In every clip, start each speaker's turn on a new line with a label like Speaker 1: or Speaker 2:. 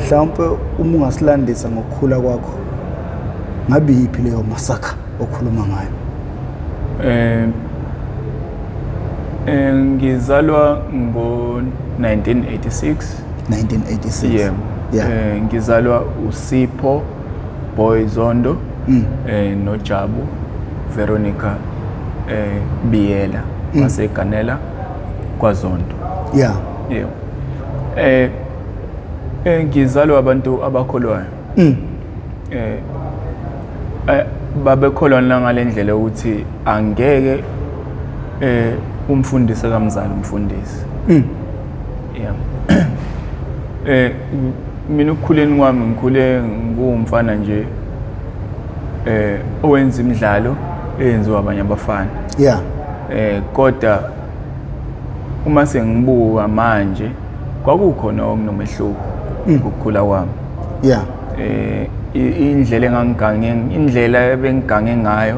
Speaker 1: Mhlawumbe uma ungasilandisa ngokukhula kwakho, ngabe yiphi leyo masakha okhuluma ngayo?
Speaker 2: Ngizalwa ngo-1986.
Speaker 1: 1986.
Speaker 2: Yebo.
Speaker 1: Yeah.
Speaker 2: Ngizalwa uSipho Boy Zondo noJabu Veronica Biyela waseGanela kwaZondo. Yebo. Ngizalwa abantu abakholwayo. Babekholwa nangalendlela ukuthi angeke umfundisi kamzali umfundisi. Yeah. Mina ukukhuleni kwami ngikhule nguwumfana nje owenza imidlalo eyenziwa abanye abafana. Kodwa uma sengibuka manje kwakukhona okunomehluko ukukhula kwami. Indlela engangigange, indlela ebengigange ngayo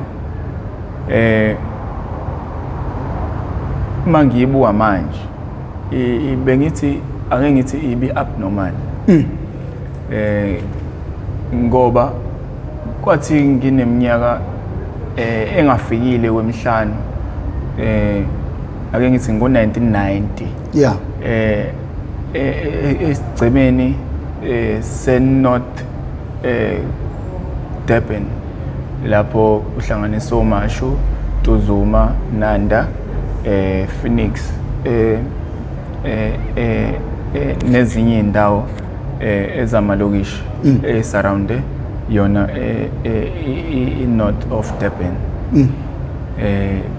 Speaker 2: mangiyibuka manje bengithi ake ngithi ibi abnormal. Ngoba kwathi ngineminyaka engafikile kwemihlanu, ake ngithi ngo-1990, esigcemeni se North Durban, lapho kuhlanganiswa oMashu, Ntuzuma, Nanda, Phoenix, nezinye indawo ezamalokishi esurround yona i North of Durban.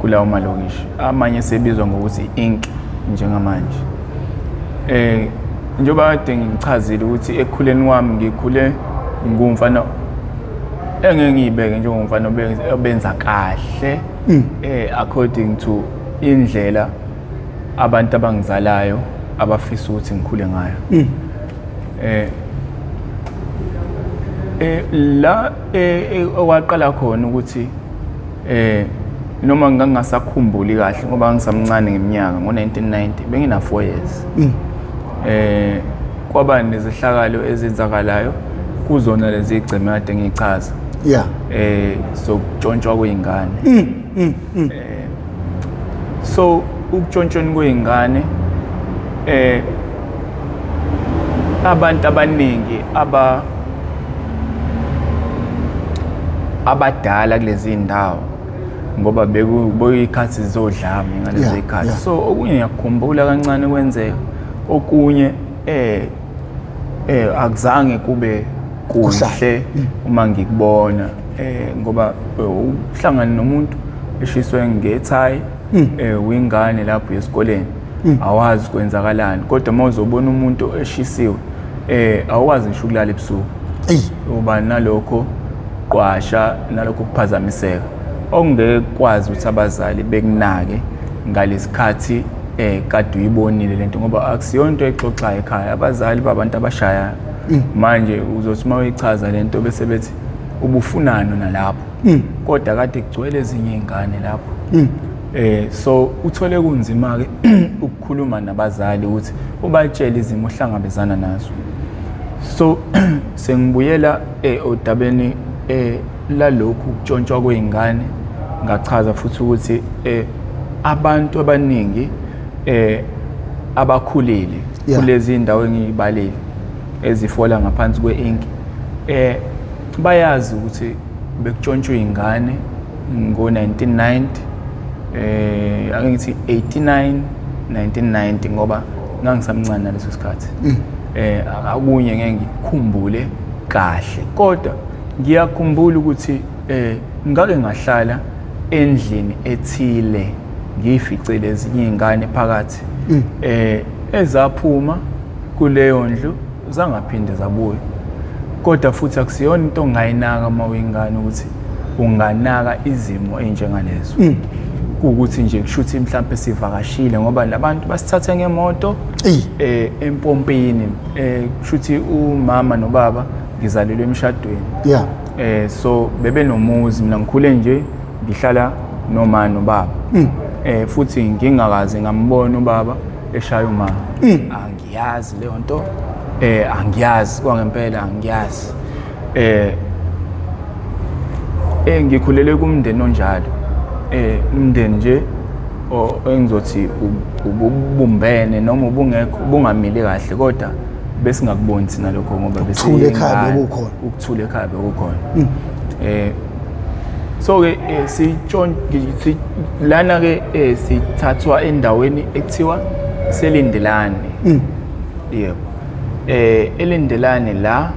Speaker 2: Kulawo malokishi amanye sebizwa ngokuthi Ink njengamanje. Njengoba kade ngichazile ukuthi ekukhuleni kwami ngikhule ngumfana engeke ngiyibeke njengomfana obenza kahle according to indlela abantu abangizalayo abafisa ukuthi ngikhule ngayo. La okwaqala khona ukuthi noma ngangingasakhumbuli kahle ngoba ngisamncane ngeminyaka, ngo-1990 bengina 4 years. Kwaba nezehlakalo ezenzakalayo kuzona lezi igceme kade ngichaza. Sokutshontshwa kweingane. So ukutshontshweni kweingane abantu abaningi abadala kulezi ndawo ngoba bekuyikhathi zodlame ngalezo ikhathi. So okunye ngiyakukhumbula kancane kwenzeka, okunye akuzange kube kuhle uma ngikubona, ngoba uhlangana nomuntu eshiswe ngethayi, uyingane lapho esikoleni, awazi kwenzakalani, kodwa uma uzobona umuntu eshisiwe awukwazi ngisho ukulala ebusuku. Uba nalokho qwasha nalokho kuphazamiseka okungeke kwazi ukuthi abazali bekunake ngalesikhathi kade uyibonile lento, ngoba akusiyona into exoxayo ekhaya. Abazali babantu abashayayo. Manje uzothi uma uyichaza lento bese bethi ubufunani nalapho, kodwa kade kugcwele ezinye izingane lapho. So uthole kunzima ke ukukhuluma nabazali ukuthi ubatshele izimo ohlangabezana nazo. So sengibuyela odabeni lalokhu kutshontshwa kweingane, ngachaza futhi ukuthi abantu abaningi abakhulile kulezi indawo engiyibalile ezifola ngaphansi kweink bayazi ukuthi bekutshontshwa izingane ngo-1990, ake ngithi 89 1990, ngoba ngangisamncane ngaleso sikhathi. Akunye ngeke ngikukhumbule kahle, kodwa ngiyakhumbula ukuthi ngake ngahlala endlini ethile ngiyificile ezinye izingane phakathi ezaphuma kuleyo ndlu zangaphinde zabuya. Kodwa futhi akusiyona into ongayinaka uma uyingane ukuthi unganaka izimo ezinjengalezo. Kuwukuthi nje kushuthi mhlambe sivakashile ngoba labantu basithathe ngemoto empompini, kushuthi umama nobaba ngizalelwe emshadweni. So bebe nomuzi, mina ngikhule nje ngihlala noma nobaba. Futhi ngingakaze ngambona ubaba eshaya umama. Angiyazi leyo nto. Angiyazi kwangempela, angiyazi. Ngikhulele kumndeni onjalo, umndeni nje engizothi ububumbene noma ubungekho, ubungamile kahle, kodwa besingakuboni thina lokho ngoba
Speaker 1: Ukuthula ekhaya bekukhona.
Speaker 2: Ukuthula ekhaya bekukhona. So ke lana ke sithathwa endaweni ekuthiwa Selindelane. Yebo. Elindelane la,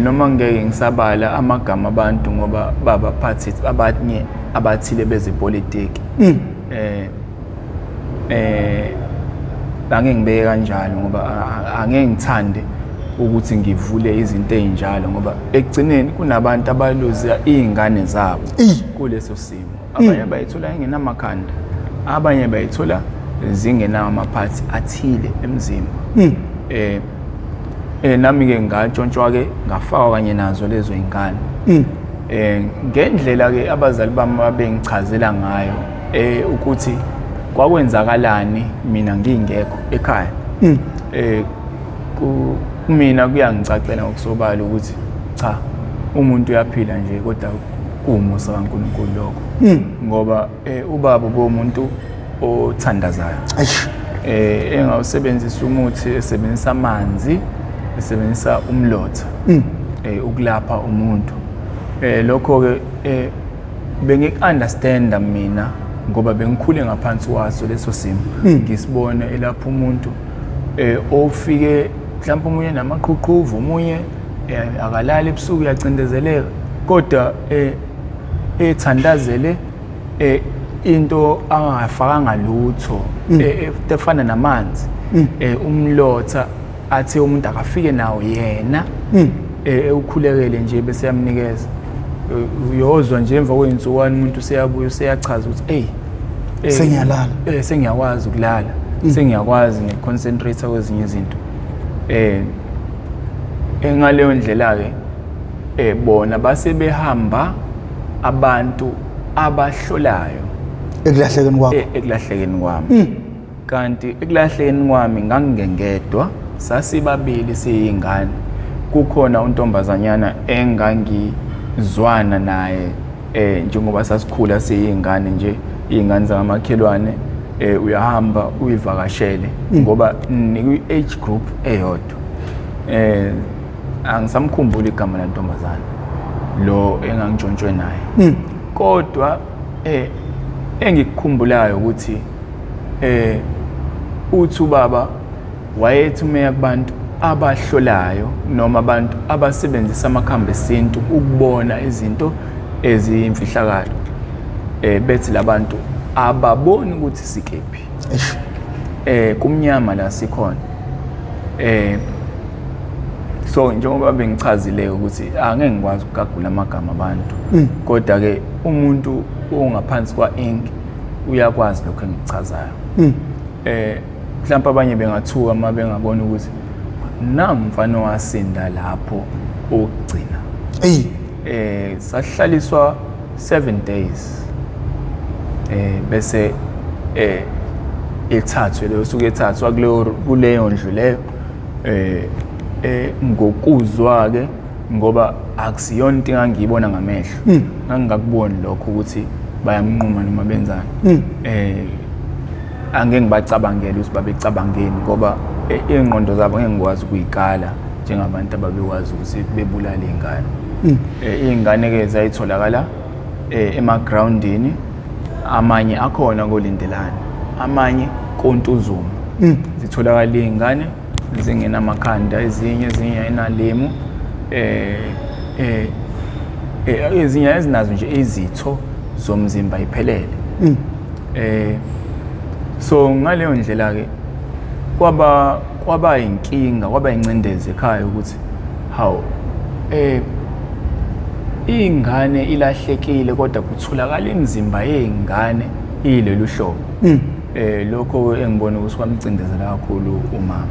Speaker 2: noma ngeke ngisabala amagama abantu ngoba babaphathi abanye abathile bezepolitiki. Angeke ngibeke kanjalo ngoba angeke ngithande ukuthi ngivule izinto ezinjalo, ngoba ekugcineni kunabantu abaluza izingane zabo kuleso simo. Abanye bayithola ingenamakhanda, abanye bayithola zingenawo amaphathi athile emzimba. Nami ke ngatshontshwa ke, ngafakwa kanye nazo lezo ingane. Ngendlela ke abazali bami babengichazela ngayo ukuthi kwakwenzakalani mina ngingekho ekhaya. Kumina kuyangicacela ngokusobala ukuthi cha, umuntu uyaphila nje, kodwa kuwumusa kaNkulunkulu lokho, ngoba ubaba bomuntu othandazayo. Engawusebenzisa umuthi, esebenzisa amanzi, esebenzisa umlotha ukulapha umuntu. Lokho ke bengiku-understanda mina ngoba bengikhule ngaphansi kwaso leso simo, ngisibone elapha umuntu ofike mhlawumbe omunye namaqhuqhuvu, omunye akalali ebusuku, uyacindezeleka, kodwa ethandazele into angafakanga lutho, efana namanzi, umlotha, athi umuntu akafike nawo yena, ukhulekele nje bese yamnikeza. Uyozwa nje emva kwey'nsukwana umuntu useyabuya, useyachaza ukuthi eyi,
Speaker 1: Sengiyalala.
Speaker 2: Sengiyakwazi ukulala, sengiyakwazi nokuconcentrate kwezinye izinto. Ngaleyo ndlela ke bona base behamba abantu abahlolayo
Speaker 1: ekulahlekeni kwakho.
Speaker 2: Ekulahlekeni kwami. Kanti ekulahlekeni kwami ngangingedwa, sasibabili siyingane. Kukhona untombazanyana engangizwana naye, njengoba sasikhula siyingane nje, iy'ngane zangamakhelwane, uyahamba uyivakashele ngoba nikwi-age group eyodwa. Angisamkhumbuli igama lentombazane lo engangishontshwe naye, kodwa engikukhumbulayo ukuthi uthi ubaba wayethi umeya kubantu abahlolayo noma abantu abasebenzisa amakhambi esintu ukubona izinto eziyimfihlakalo, bethi labantu ababoni ukuthi sikephi. Kumnyama la sikhona. So njengoba bengichazile ukuthi angeke ngikwazi ukugagula amagama abantu, kodwa ke umuntu ongaphansi kwa ink uyakwazi lokho engikuchazayo. Mhlawumbe abanye bengathuka uma bengabona ukuthi namfana wasinda lapho okugcina. Sahlaliswa 7 days, bese ethathwe leyo suku, ethathwa kuleyo ndlu leyo, ngokuzwa ke, ngoba akusiyona into engangiyibona ngamehlo, ngangingakuboni lokho ukuthi bayamnquma noma benzani. Angeke ngibacabangele ukuthi babecabangeni, ngoba iy'ngqondo zabo ngeke ngikwazi ukuyikala njengabantu ababekwazi ukuthi bebulale iy'ngane. Iy'ngane-ke zayitholakala emagrawundini, amanye akhona koLindelani, amanye koNtuzuma. Zitholakala iy'ngane zingenamakhanda, ezinye ayinalimu, ezinye ezinazo nje izitho zomzimba iphelele. So ngaleyo ndlela ke kwaba inkinga, kwaba incindezi ekhaya ukuthi hawu, ingane ilahlekile kodwa kutholakala imizimba yezingane ilelu hlobo. Lokho engibona ukuthi kwamcindezela kakhulu umama,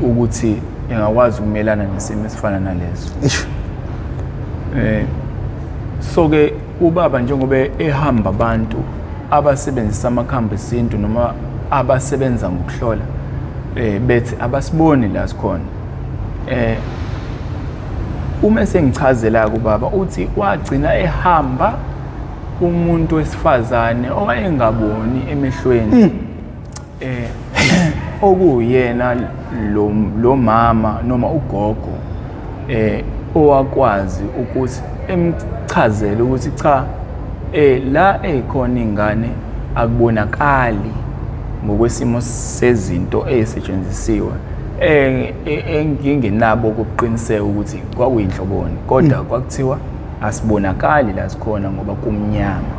Speaker 2: ukuthi engakwazi ukumelana nesimo esifana naleso. So ke ubaba njengoba ehamba abantu abasebenzisa amakhambi esintu noma abasebenza ngokuhlola, Bethi abasiboni la sikhona. Uma esengichazela kubaba uthi wagcina ehamba umuntu wesifazane owayengaboni emehlweni. Okuyena lo mama noma ugogo owakwazi ukuthi emchazele ukuthi cha, la eyikhona ingane akubonakali ngokwesimo sezinto ezisetshenzisiwe, engingenabo ukuqiniseka ukuthi kwakuyinhloboni, kodwa kwakuthiwa asibonakali la sikhona ngoba kumnyama.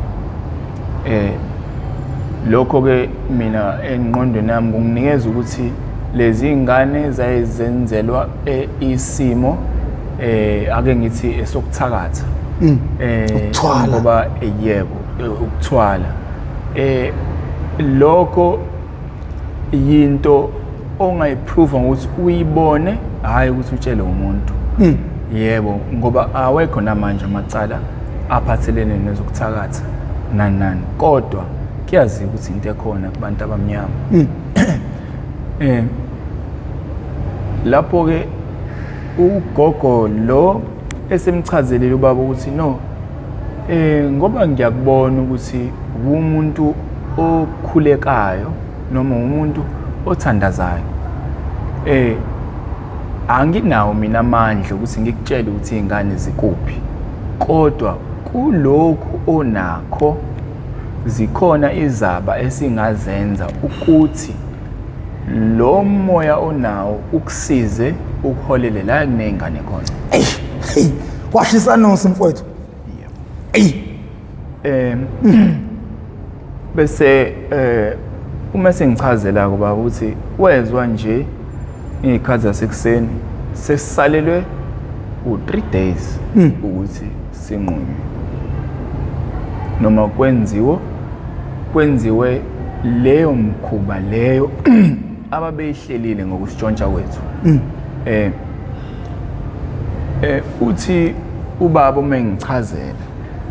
Speaker 2: Lokho ke mina engqondweni yami kunginikeza ukuthi lezi ngane zayizenzelwa isimo ake ngithi esokuthakatha,
Speaker 1: Ukuthwala.
Speaker 2: Ngoba yebo, ukuthwala. Lokho yinto ongayiprove ngokuthi uyibone, hayi ukuthi utshele umuntu. Yebo, ngoba awekho namanje amacala aphathelene nezokuthakatha nani nani, kodwa kuyaziwa ukuthi into ekhona kubantu abamnyama. Lapho ke ugogo lo esemchazelile ubaba ukuthi no, ngoba ngiyakubona ukuthi umuntu okhulekayo noma umuntu othandazayo, anginawo mina amandla ukuthi ngikutshele ukuthi izingane zikuphi, kodwa kulokhu onakho zikhona izaba esingazenza ukuthi lo moya onawo ukusize ukuholele la kuney'ngane khona.
Speaker 1: Eyi, hey, kwashisa nosi mfowethu.
Speaker 2: Yebo.
Speaker 1: Eyi.
Speaker 2: Bese uma sengichazela kuba ukuthi wezwa nje ngey'khathi zasekuseni sesisalelwe u-3 days ukuthi sinqunywe noma kwenziwe leyo mkhuba leyo ababeyihlelile ngokusitshontsha kwethu. Uthi ubaba uma engichazela,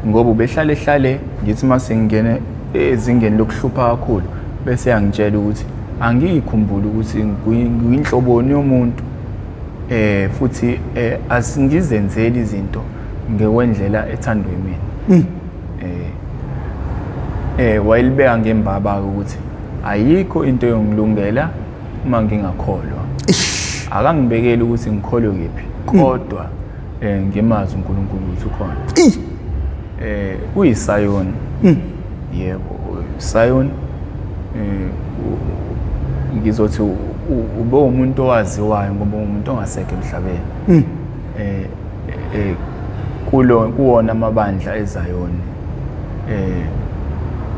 Speaker 2: ngoba ubehlale hlale ngithi mase ngingene ezingeni lokuhlupha kakhulu, bese yangitshela ukuthi angiyikhumbuli ukuthi ngiyinhloboni yomuntu, futhi asingizenzeli izinto ngekwendlela ethandwa yimina. Wayelibeka ngembaba ukuthi ayikho into yongilungela uma ngingakholwa. Akangibekeli ukuthi ngikholwe kephi, kodwa ngimazi uNkulunkulu ukuthi ukhona. UyiSayoni. Yebo, uSayoni, ngizothi ube umuntu owaziwayo ngoba umuntu ongasekho emhlabeni. Kuwona amabandla eZayoni,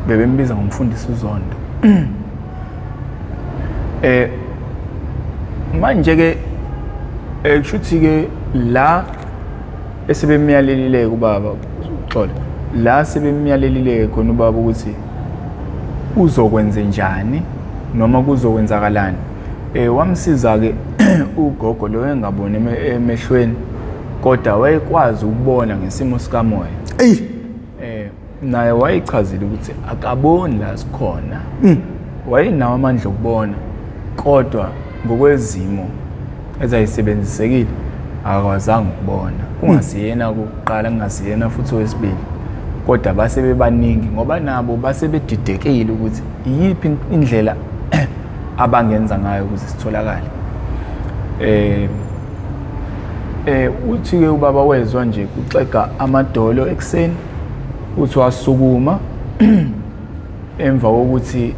Speaker 2: bebembiza ngomfundisi uZondo. Manje ke kushuthi ke la esebemyalelile kubaba, uxolo, la sebemyalelile khona ubaba ukuthi uzokwenza njani noma kuzokwenzakalani. Wamsiza ke ugogo lo engaboni emehlweni, kodwa wayekwazi ukubona ngesimo sikamoya.
Speaker 1: Eyi.
Speaker 2: Naye wayichazile ukuthi akaboni la sikhona. Wayenawo amandla okubona, kodwa ngokwezimo ezayisebenzisekile akakwazanga ukubona. Kungasiyena okokuqala, kungasiyena futhi owesibili, kodwa base bebaningi ngoba nabo base bedidekile ukuthi iyiphi indlela abangenza ngayo ukuze sitholakale. Uthi ke ubaba wezwa nje kuxega amadolo ekuseni, uthi wasukuma emva kokuthi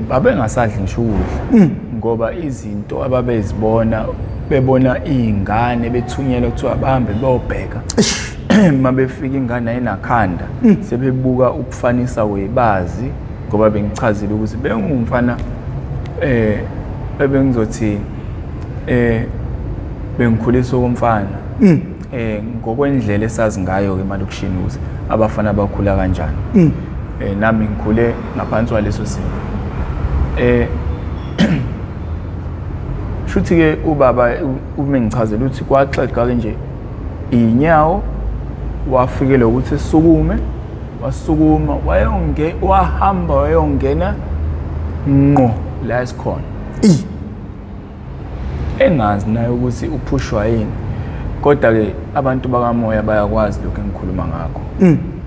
Speaker 2: babengasadli ngisho ukudla, ngoba izinto ababezibona, bebona izingane bethunyelwa kuthiwa bahambe bayobheka, uma befika ingane ayinakhanda, sebebuka ukufanisa kwebazi, ngoba bengichazile ukuthi bengumfana, ebengizothi bengikhuliswa komfana, ngokwendlela esazi ngayo ke emalokishini ukuthi abafana bakhula kanjani. Nami ngikhule ngaphansi kwaleso simo. Shuthi ke ubaba uma ngichazela ukuthi kwaxega ke nje inyawo, wafikela ukuthi esukume, wasukuma wahamba wayongena ngqo la esikhona. Engazi naye ukuthi uphushwa yini. Kodwa ke abantu bakamoya bayakwazi lokho engikhuluma ngakho.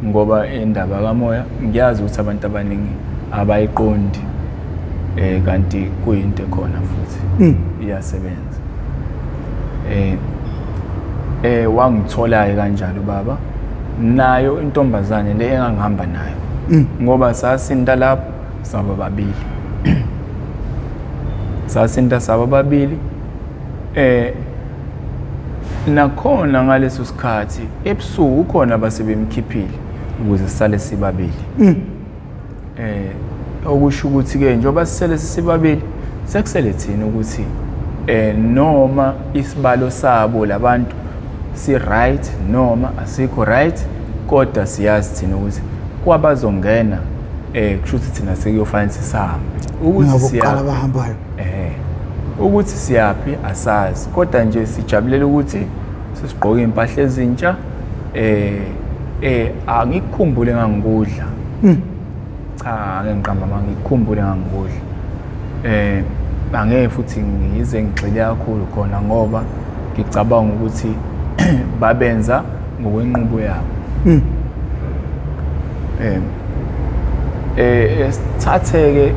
Speaker 2: Ngoba indaba kamoya ngiyazi ukuthi abantu abaningi abayiqondi, kanti kuyinto ekhona futhi iyasebenza. Wangithola-ke kanjalo baba, nayo intombazane le engangihamba nayo, ngoba sasinda lapho saba babili, sasinda saba babili. Nakhona ngaleso sikhathi ebusuku khona abasebemkhiphile ukuze sisale sibabili. Okusho ukuthi ke njengoba sisele sisibabili, sekusele thina ukuthi noma isibalo sabo labantu si right noma asikho right, kodwa siyazi thina ukuthi kwabazongena kusho ukuthi thina sekuyofanele sisahambe
Speaker 1: ukuthi siyakuqala abahambayo.
Speaker 2: Ukuthi siyaphi asazi, kodwa nje sijabulela ukuthi sesigqoke impahla ezintsha. Angikukhumbule ngangikudla. Cha, ake ngiqamba manje, ngikukhumbule ngangikudla. Angeke futhi ngize ngigxile kakhulu khona ngoba ngicabanga ukuthi babenza ngokwenqubo yabo. Sithatheke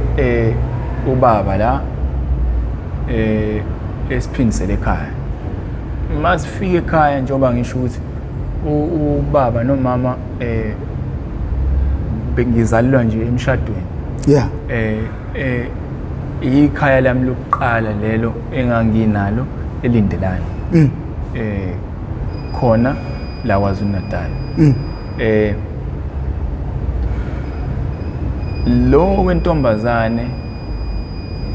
Speaker 2: ubaba la esiphindisele ekhaya. Masifika ekhaya, njengoba ngisho ukuthi ubaba nomama bengizalelwa nje emshadweni. Ikhaya lami lokuqala lelo enganginalo eLindelani. Khona la KwaZulu Natal. Lo wentombazane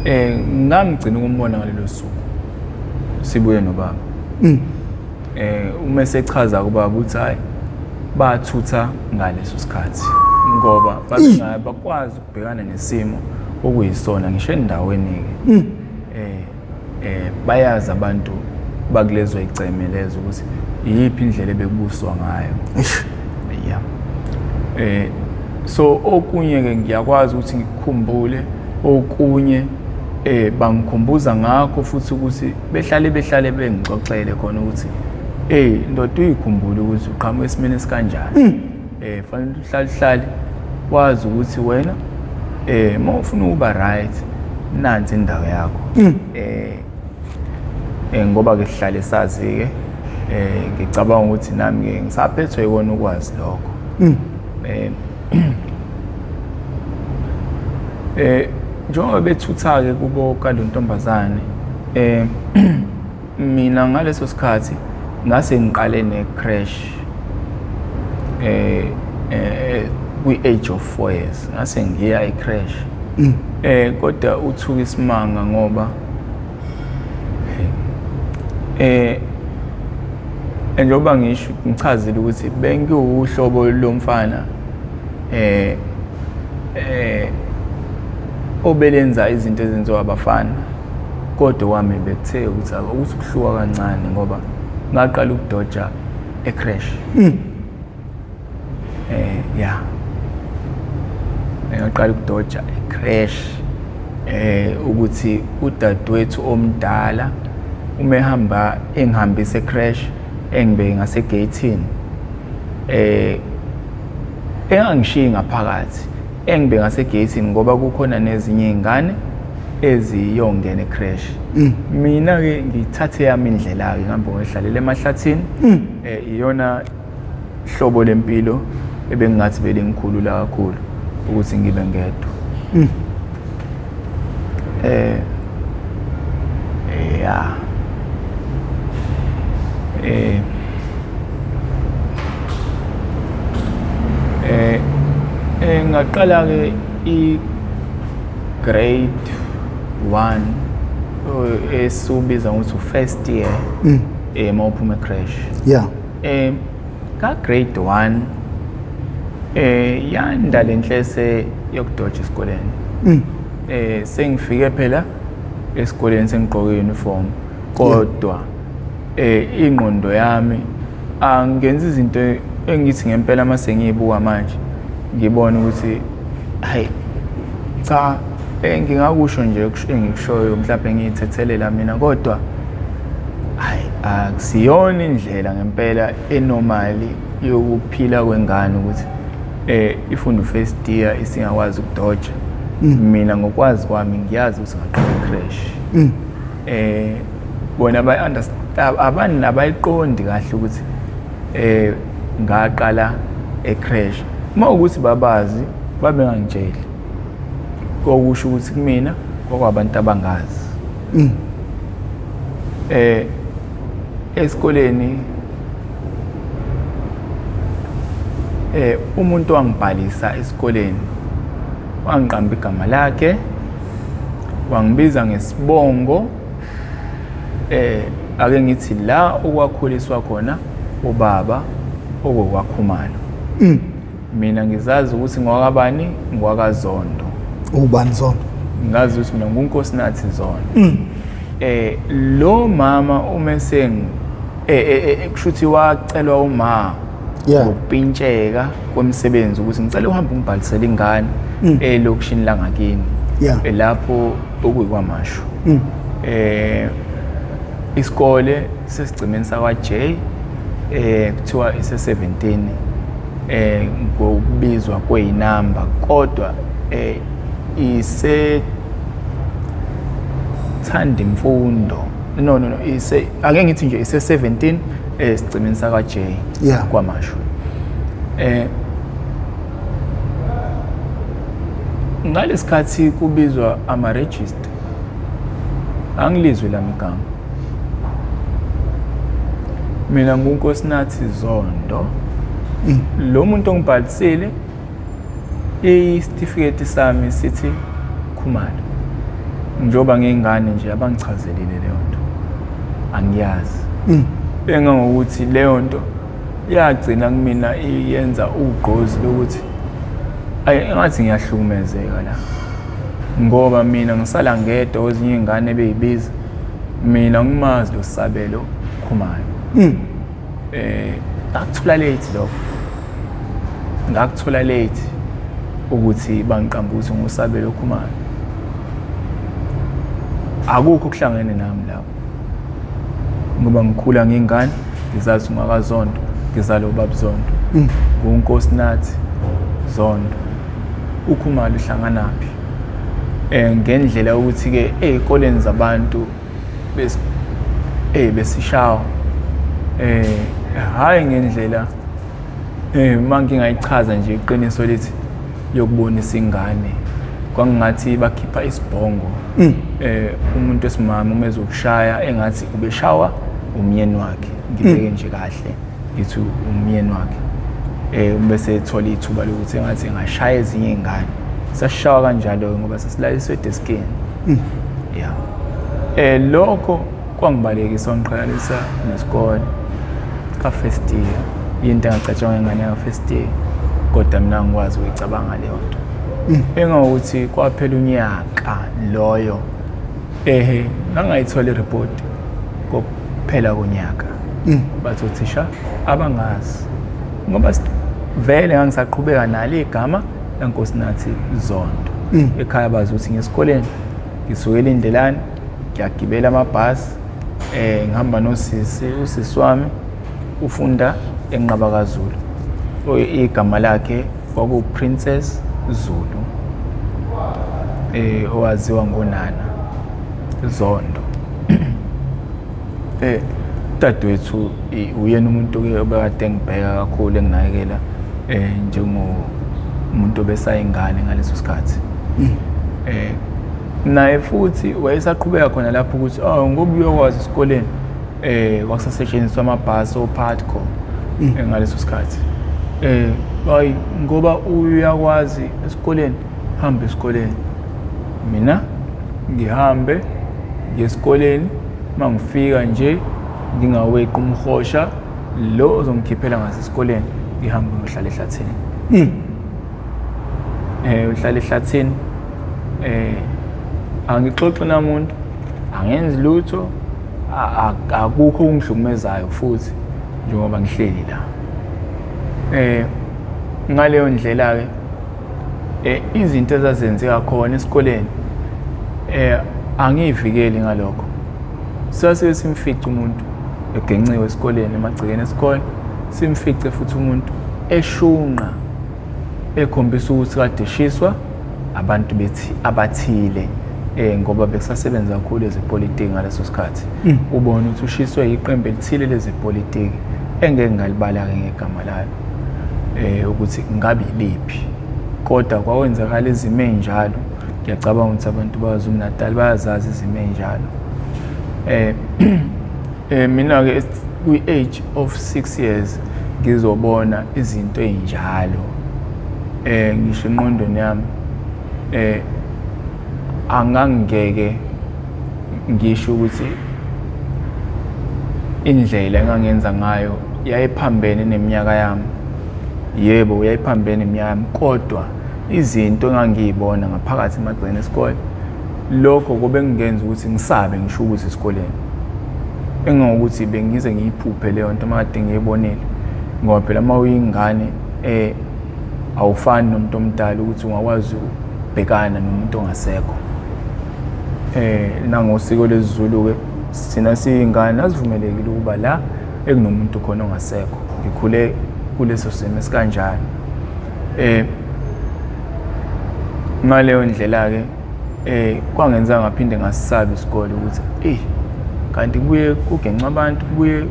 Speaker 2: ngamgcina ukumbona ngalelo suku sibuye nobaba. Uma esechaza kubaba ukuthi hayi, bathutha ngaleso sikhathi ngoba babengabe bakwazi ukubhekana nesimo okuyisona ngisho endaweni ke. Bayazi abantu bakulezo iceme lezo ukuthi iyiphi indlela ebekubuswa ngayo. Yeah. So okunye ke ngiyakwazi ukuthi ngikukhumbule, okunye bangikhumbuza ngakho futhi ukuthi behlale bengixoxele khona ukuthi ndoda uyikhumbule ukuthi uqhamuka esimeni esikanjani. Fanele uhlale wazi ukuthi wena uma ufuna ukuba right nansi indawo yakho. Ngoba ke sihlale sazi ke ngicabanga ukuthi nami ke ngisaphethwe ikona ukwazi lokho. Njengoba bethutha ke kubo kalontombazane, mina ngaleso sikhathi ngase ngiqale ne crash kwi age of 4 years, ngase ngiya e crash. Kodwa uthuka isimanga ngoba njengoba ngisho ngichazile ukuthi bengiwuhlobo lomfana obelenza izinto ezenziwa abafana, kodwa wami bekuthe ukuthi ukuthi kuhluka kancane ngoba ngaqala ukudoja e-crash. Yeah, ngaqala ukudoja e-crash ukuthi udadewethu omdala uma ehamba engihambise e-crash engibeke ngase-gate-ini, engangishiyi ngaphakathi, engibe ngase-gate-ini ngoba kukhona nezinye iy'ngane eziyongena e-crash. Mina ke ngithathe yami indlela ke, ngihambe ngiyohlalela emahlathini. Iyona hlobo lempilo ebengingathi belingikhulula kakhulu ukuthi ngibe ngedwa. Yeah. Ngaqala ke i grade 1 esubiza ngokuthi first year mawuphuma e-crash.
Speaker 1: Yeah.
Speaker 2: Ka grade 1 yanda lenhlese yokudoja esikoleni. Sengifike phela esikoleni sengigqoke uniform, kodwa ingqondo yami angenza izinto engithi ngempela mase ngiyibuka manje ngibona ukuthi hayi cha, ngingakusho nje engikushoyo mhlawumbe ngiyithethelela mina, kodwa Akusiyona indlela ngempela enormali yokuphila kwengane ukuthi ifunde first year isingakwazi ukudoja. Mina ngokwazi kwami ngiyazi ukuthi ngaqala crash. Bona bay understand, abani abayiqondi kahle ukuthi ngaqala e-crash. Uma ukuthi babazi babengangitsheli, kokusho ukuthi kumina kwakwabantu abangazi. Esikoleni umuntu wangibhalisa esikoleni wangiqamba igama lakhe, wangibiza ngesibongo, ake ngithi la okwakhuliswa khona ubaba okokwaKhumalo. Mina ngizazi ukuthi ngwakabani, ngwakaZondo.
Speaker 1: Ubani Zondo?
Speaker 2: Ngazi ukuthi mina nguNkosinathi Zondo. Lo mama uma seng kushuthi wacelwa uma ngokupintsheka kwemisebenzi ukuthi ngicela uhambe ungibhalisele ingane elokishini langakini, lapho okuyikwaMashu. Isikole sesigcimeni sakwa J, kuthiwa ise 17 ngokubizwa kweyinamba, kodwa ise Thanda Imfundo. No no no, ise ake ngithi nje ise 17 esigcimeni sakwa J kwaMashu. Ngalesikhathi kubizwa ama register, angilizwe lami igama. Mina nguNkosinathi Zondo. Lo muntu ongibhalisile isitifiketi sami sithi Khumalo. Njengoba ngiyingane nje abangichazelile leyo nto, angiyazi. Engangokuthi leyo nto yagcina kumina iyenza ugqozi lokuthi ayi engathi ngiyahlukumezeka la, ngoba mina ngisala ngedwa kwezinye iy'ngane beyibiza mina ngimazi lo Sabelo Khumalo. Ngakuthola late lokho, ngakuthola late ukuthi bangiqamba ukuthi nguSabelo Khumalo. Akukho okuhlangene nami lapho, ngoba ngikhula ngiyingane ngizazi ungakaZondo, ngizalwa ubaba Zondo, nguNkosinathi Zondo. uKhumalo uhlanganaphi? Ngendlela ukuthi ke ezikoleni zabantu besishawa, hayi ngendlela uma ngingayichaza nje iqiniso lithi yokubonisa ingane, kwangathi bakhipha isibhongo. Umuntu wesimame uma ezokushaya engathi ubeshawa umyeni wakhe, ngibeke nje kahle ngithi umyeni wakhe, bese ethola ithuba lokuthi engathi engashaya ezinye iy'ngane. Sasishawa kanjalo-ke ngoba sasilaliswe edeskini. Yeah. Lokho kwangibalekisa, wangiqhakanisa nesikole ka-first year. Yinto engacatshangwa ingane yaka-first year, kodwa mina angikwazi ukuyicabanga leyo nto. Engangokuthi kwaphela unyaka loyo, ngangayithola i-report kokuphela konyaka. Bathi othisha abangazi, ngoba vele ngangisaqhubeka nalo igama laNkosinathi Zondo. Ekhaya bazi ukuthi ngesikoleni ngisukela indlelani, ngiyagibela amabhasi, ngihamba nosisi, usisi wami ufunda eNqaba kaZulu. Igama lakhe kwaku Princess Zulu, owaziwa ngonana Zondo. Dadewethu uyena umuntu ke obekade engibheka kakhulu, enginakekela njengomuntu obesayingane ngaleso sikhathi. Naye futhi wayesaqhubeka khona lapho ukuthi oh ngoba uyokwazi esikoleni kwakusasetshenziswa amabhasi oPatco ngaleso sikhathi. Hayi ngoba uyakwazi esikoleni, hamba esikoleni. Mina ngihambe ngesikoleni, mangifika nje ngingaweqi umhosha lo ozongikhiphela ngasesikoleni, ngihambe ngiyohlala ehlathini. Uhlala ehlathini, angixoxi namuntu, angenzi lutho, akukho okungihlukumezayo futhi njengoba ngihleli la. Ngaleyo ndlela ke izinto ezazenzeka khona esikoleni angiyivikeli ngalokho. Sase simfica umuntu egenciwe esikoleni, emagcekeni esikole, simfice futhi umuntu eshunqa ekhombisa ukuthi kade eshiswa abantu bethi abathile, ngoba bekusasebenza kakhulu ezepolitiki ngaleso sikhathi. Ubona ukuthi ushiswe iqembu elithile lezepolitiki engeke ngalibala-ke ngegama lalo, ukuthi ngabe iliphi, kodwa kwakwenzakala izimo ey'njalo. Ngiyacabanga ukuthi abantu baKwaZulu Natal bayazazi izimo ey'njalo. Mina-ke kwi-age of 6 years ngizobona izinto ey'njalo, ngisho engqondweni yami angangeke ngisho ukuthi indlela engangenza ngayo yayiphambene neminyaka yami. Yebo, yayiphambene neminyaka yami, kodwa izinto engangiyibona ngaphakathi emagcekeni esikole, lokho kube kungenza ukuthi ngisabe ngisho ukuza esikoleni, engangokuthi bengize ngiyiphuphe leyo nto uma kade ngiyibonile. Ngoba phela uma uyingane awufani nomuntu omdala ukuthi ungakwazi ukubhekana nomuntu ongasekho. Nangosiko lesiZulu-ke thina siyingane asivumelekile ukuba la ekunomuntu khona ongasekho. Ngikhule kuleso simo esikanjalo. Ngaleyo ndlela-ke kwangenza ngaphinde ngasisaba isikole ukuthi kanti kubuye kugenca abantu, kubuye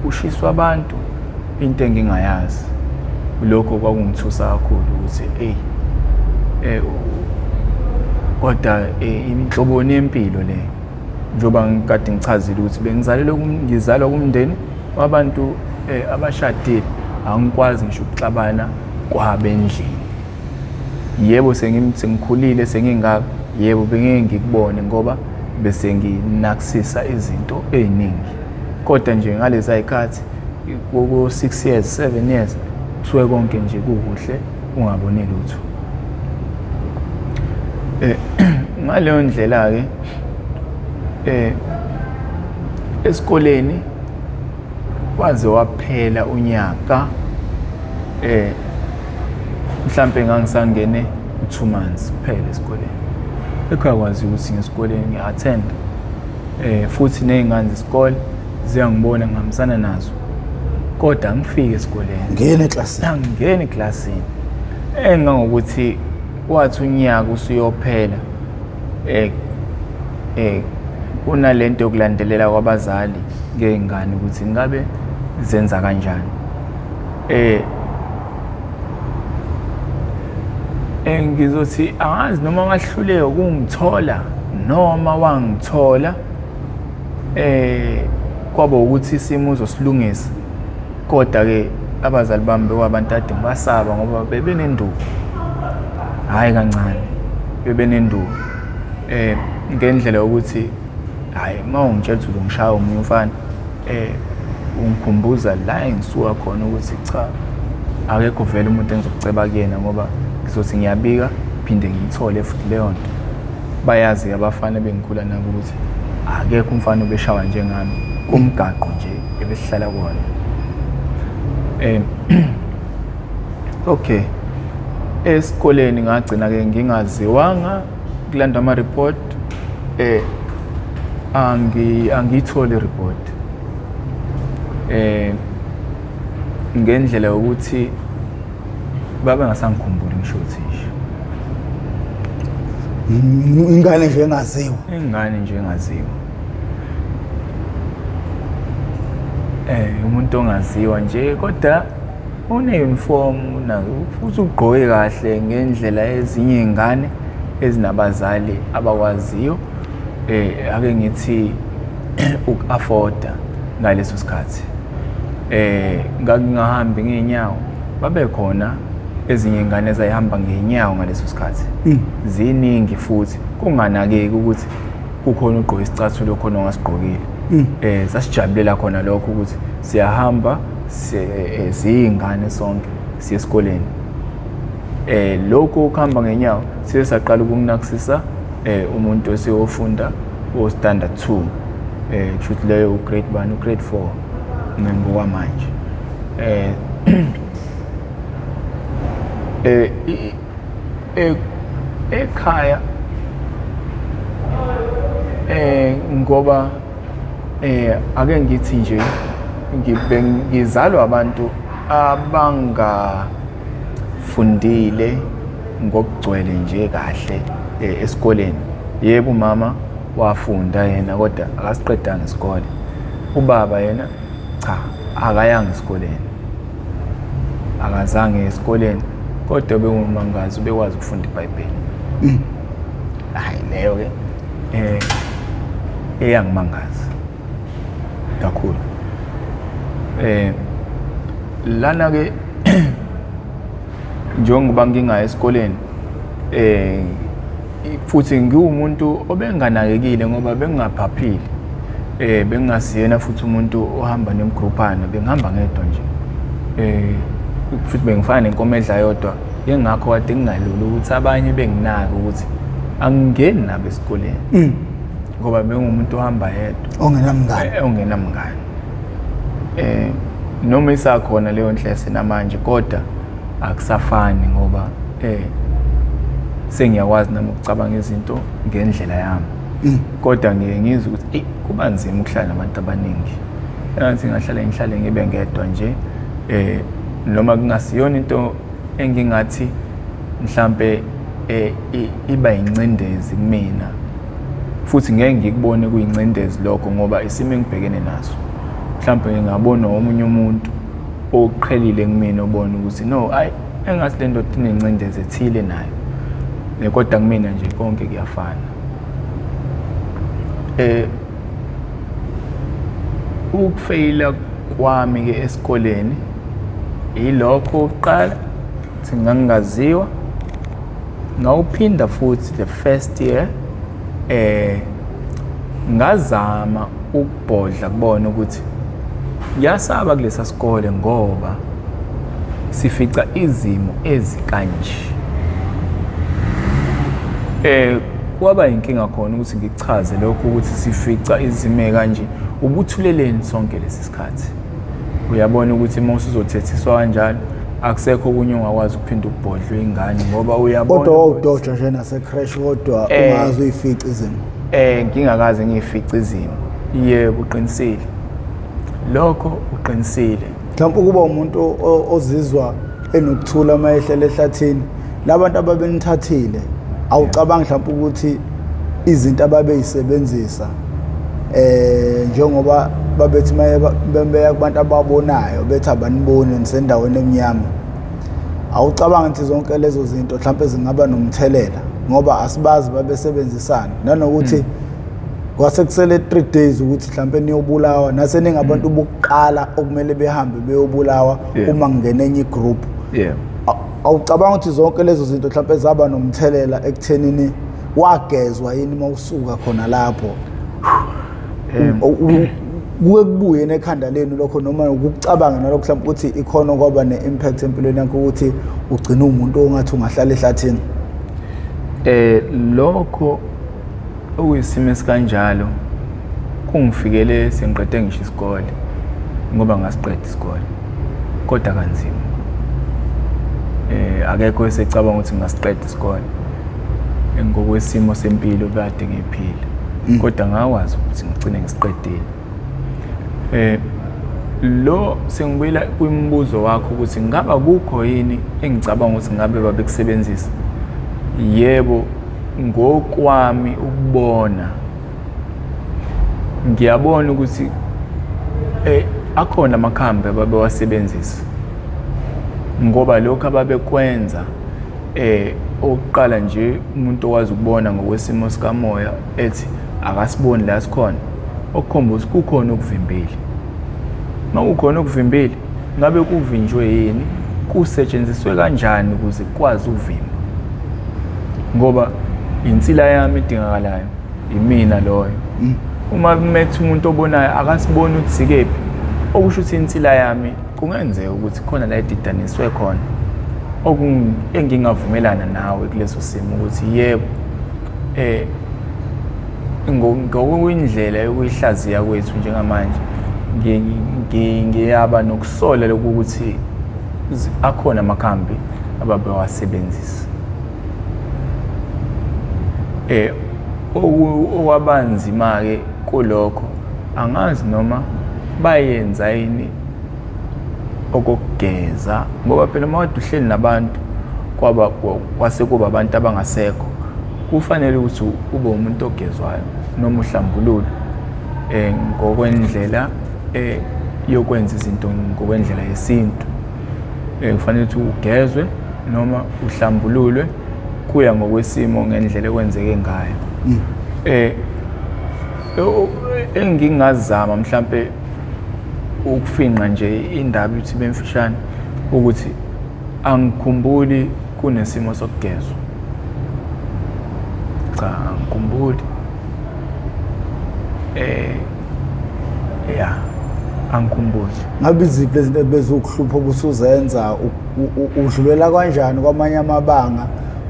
Speaker 2: kushiswa abantu, into engingayazi. Lokho kwakungithusa kakhulu ukuthi kodwa inhloboni yempilo le, njengoba ngikade ngichazile ukuthi bengizalelwe ngizalwa kumndeni wabantu abashadile, angikwazi ngisho ukuxabana kwabendlini. Yebo, sengikhulile, sengingaka, yebo bengeke ngikubone ngoba bese nginakisisa izinto ey'ningi, kodwa nje ngalezi y'khathi ku-6 years, 7 years kusuke konke nje kukuhle, ungaboni lutho. Ngaleyo ndlela-ke esikoleni waze waphela unyaka, mhlampe ngangisangene u-2 months kuphela esikoleni. Ekhaya kwazi ukuthi ngesikoleni ngiya-attend, futhi ney'ngane zesikole ziyangibona ngihambisana nazo, kodwa angifiki esikoleni,
Speaker 1: ngene eklasini,
Speaker 2: angingeni eklasini, engangokuthi wathi unyaka usuyophela, kunalento yokulandelela kwabazali ngey'ngane ukuthi ngabe zenza kanjani. Ngizothi angazi noma ngahluleka ukungithola noma wangithola, kwaba ukuthi isimo uzosilungisa, kodwa-ke abazali bami bekwabantu ade ngibasaba ngoba bebenenduku, hhayi kancane, bebenenduku ngendlela yokuthi hhayi uma ungitshela ukuthi uzongishaya omunye umfana, ungikhumbuza la engisuka khona ukuthi cha, akekho vele umuntu engizokuceba kuyena, ngoba ngizothi ngiyabika phinde ngiyithole futhi leyo nto. Bayazi abafana bengikhula nabo ukuthi akekho umfana obeshawa njengami kumgaqo nje ebesihlala kuwona. Okay, esikoleni ngagcina-ke ngingaziwanga, kulanda ama-report, angiyitholi i-report, ngendlela yokuthi babe ngasangikhumbuli ngisho uthisha.
Speaker 1: Ingane nje engaziwa,
Speaker 2: ingane nje engaziwa, umuntu ongaziwa nje, kodwa une-uniform futhi ugqoke kahle ngendlela ezinye iy'ngane ezinabazali abakwaziyo, ake ngithi uku-afforda ngaleso sikhathi. Ngangingahambi ngey'nyawo, babekhona ezinye iy'ngane ezayihamba ngey'nyawo ngaleso sikhathi, ziningi futhi kunganakeki ukuthi kukhona ugqoke isicathulo khona ongasigqokile. Sasijabulela khona lokho ukuthi siyahamba siyingane sonke siye esikoleni. Lokho ukuhamba ngenyawo siye saqala ukunakisisa umuntu oseyofunda o-standard 2, kusho ukuthi leyo u-grade 1, u-grade 4 ngokwamanje. Ekhaya ngoba Ake ngithi nje ngibe ngizalwa abantu abangafundile ngokugcwele nje kahle esikoleni. Yebo, umama wafunda yena kodwa akasiqedanga isikole. Ubaba yena cha, akayanga esikoleni, akazange esikoleni, kodwa bengumangazi ubekwazi ukufunda iBhayibheli. Hayi, leyo ke eyangimangaza kakhulu. Lana ke njengoba ngingaya esikoleni, futhi ngiwumuntu obenganakekile ngoba bengingaphaphile, bengingasiyena futhi umuntu ohamba nemgruphana, bengihamba ngedwa nje, futhi bengifana nenkomo edla yodwa. Yingakho kade kungalula ukuthi abanye benginake ukuthi angingeni nabo esikoleni, ngoba bengumuntu ohamba yedwa.
Speaker 1: Ongenamngane.
Speaker 2: Ongenamngane. Noma isakhona leyo nhlese namanje, kodwa akusafani ngoba sengiyakwazi nami ukucabanga izinto ngendlela yami. Kodwa ngiye ngizwe ukuthi eyi, kuba nzima ukuhlala nabantu abaningi. Engathi ngingahlale ngihlale ngibe ngedwa nje, noma kungasiyona into engingathi mhlambe iba incindezi kumina, futhi ngeke ngikubone kuyincindezi lokho ngoba isimo engibhekene naso. Mhlambe ngingabona omunye umuntu oqhelile kumina obona ukuthi no, ayi, engathi le ndoda inencindezi ethile nayo, kodwa kumina nje konke kuyafana. Ukufeyila kwami ke esikoleni yilokho okokuqala, ukuthi ngangingaziwa. Ngawuphinda futhi the first year, ngazama ukubhodla kubona ukuthi ngiyasaba kulesa sikole ngoba sifica izimo ezikanje. Kwaba inkinga khona ukuthi ngichaze lokho ukuthi sifica izimo kanje, ubuthuleleni sonke lesi sikhathi. Uyabona ukuthi uma usuzothethiswa kanjalo akusekho okunye ongakwazi ukuphinda ukubhodlwe ingane ngoba uyabona.
Speaker 1: Kodwa wawudojwa nje nase-creche, kodwa ungazi uyifica izimo.
Speaker 2: Ngingakaze ngiyifice izimo. Yebo, uqinisile. Lokho uqinisile.
Speaker 1: Mhlawumbe ukuba umuntu ozizwa enokuthula uma ehlele ehlathini, labantu ababenithathile, awucabangi mhlawumbe ukuthi izinto ababeyisebenzisa, njengoba babethi maye beya kubantu ababonayo bethi abaniboni nisendaweni emnyama, awucabangi ukuthi zonke lezo zinto mhlawumbe zingaba nomthelela, ngoba asibazi babesebenzisana nanokuthi kwase kusele 3 days ukuthi mhlawumbe niyobulawa, nase ningabantu bokuqala okumele behambe beyobulawa uma kungena enye igroup? Awucabanga ukuthi zonke lezo zinto mhlawumbe zaba nomthelela ekuthenini wagezwa yini uma usuka khona lapho? Kuke kubuye nekhanda lenu lokho, noma ukucabanga nalokho mhlawumbe ukuthi ikhona kwaba ne-impact empilweni yakho ukuthi ugcine umuntu ongathi ungahlala ehlathini?
Speaker 2: Lokho okuyisimo esikanjalo kungifikele sengiqede ngisho isikole, ngoba ngasiqeda isikole kodwa kanzima. Akekho esecabanga ukuthi ngasiqeda isikole ngokwesimo sempilo kade ngiphila, kodwa ngakwazi ukuthi ngigcine ngisiqedile. Lo sengibuyela kwimibuzo wakho ukuthi ngaba kukho yini engicabanga ukuthi ngabe babekusebenzisa. Yebo, ngokwami ukubona ngiyabona ukuthi akhona amakhambi ababewasebenzisa, ngoba lokho ababekwenza, okokuqala nje umuntu okwazi ukubona ngokwesimo sikamoya ethi akasiboni la sikhona, okukhomba ukuthi kukhona okuvimbile. Uma kukhona okuvimbile, ngabe kuvinjwe yini, kusetshenziswe kanjani ukuze kukwazi ukuvimba, ngoba insila yami edingakalayo imina loyo. Uma kumethe umuntu obonayo akasiboni ukuthi sikephi, okusho ukuthi insila yami kungenzeka ukuthi khona la edidaniswe khona, engingavumelana nawe kuleso simo ukuthi yebo, ngokwindlela yokuyihlaziya kwethu njengamanje, ngiyaba nokusola lokuthi akhona amakhambi ababewasebenzisa. Okwabanzima-ke kulokho, Angazi noma bayenza yini okokugeza, ngoba phela uma kade uhleli nabantu kwaba kwase kuba abantu abangasekho, kufanele ukuthi ube umuntu ogezwayo noma uhlambululwe ngokwendlela yokwenza izinto ngokwendlela yesintu. Kufanele ukuthi ugezwe noma uhlambululwe kuya ngokwesimo ngendlela ekwenzeke ngayo. Engingazama mhlampe ukufinqa nje indaba ukuthi bemfishane ukuthi angikhumbuli kunesimo sokugezwa. Cha, angikhumbuli. Ya, angikhumbuli.
Speaker 1: Ngabe iziphi lezi zinto ebeziwukuhlupha obusuzenza, udlulela kanjani kwamanye amabanga?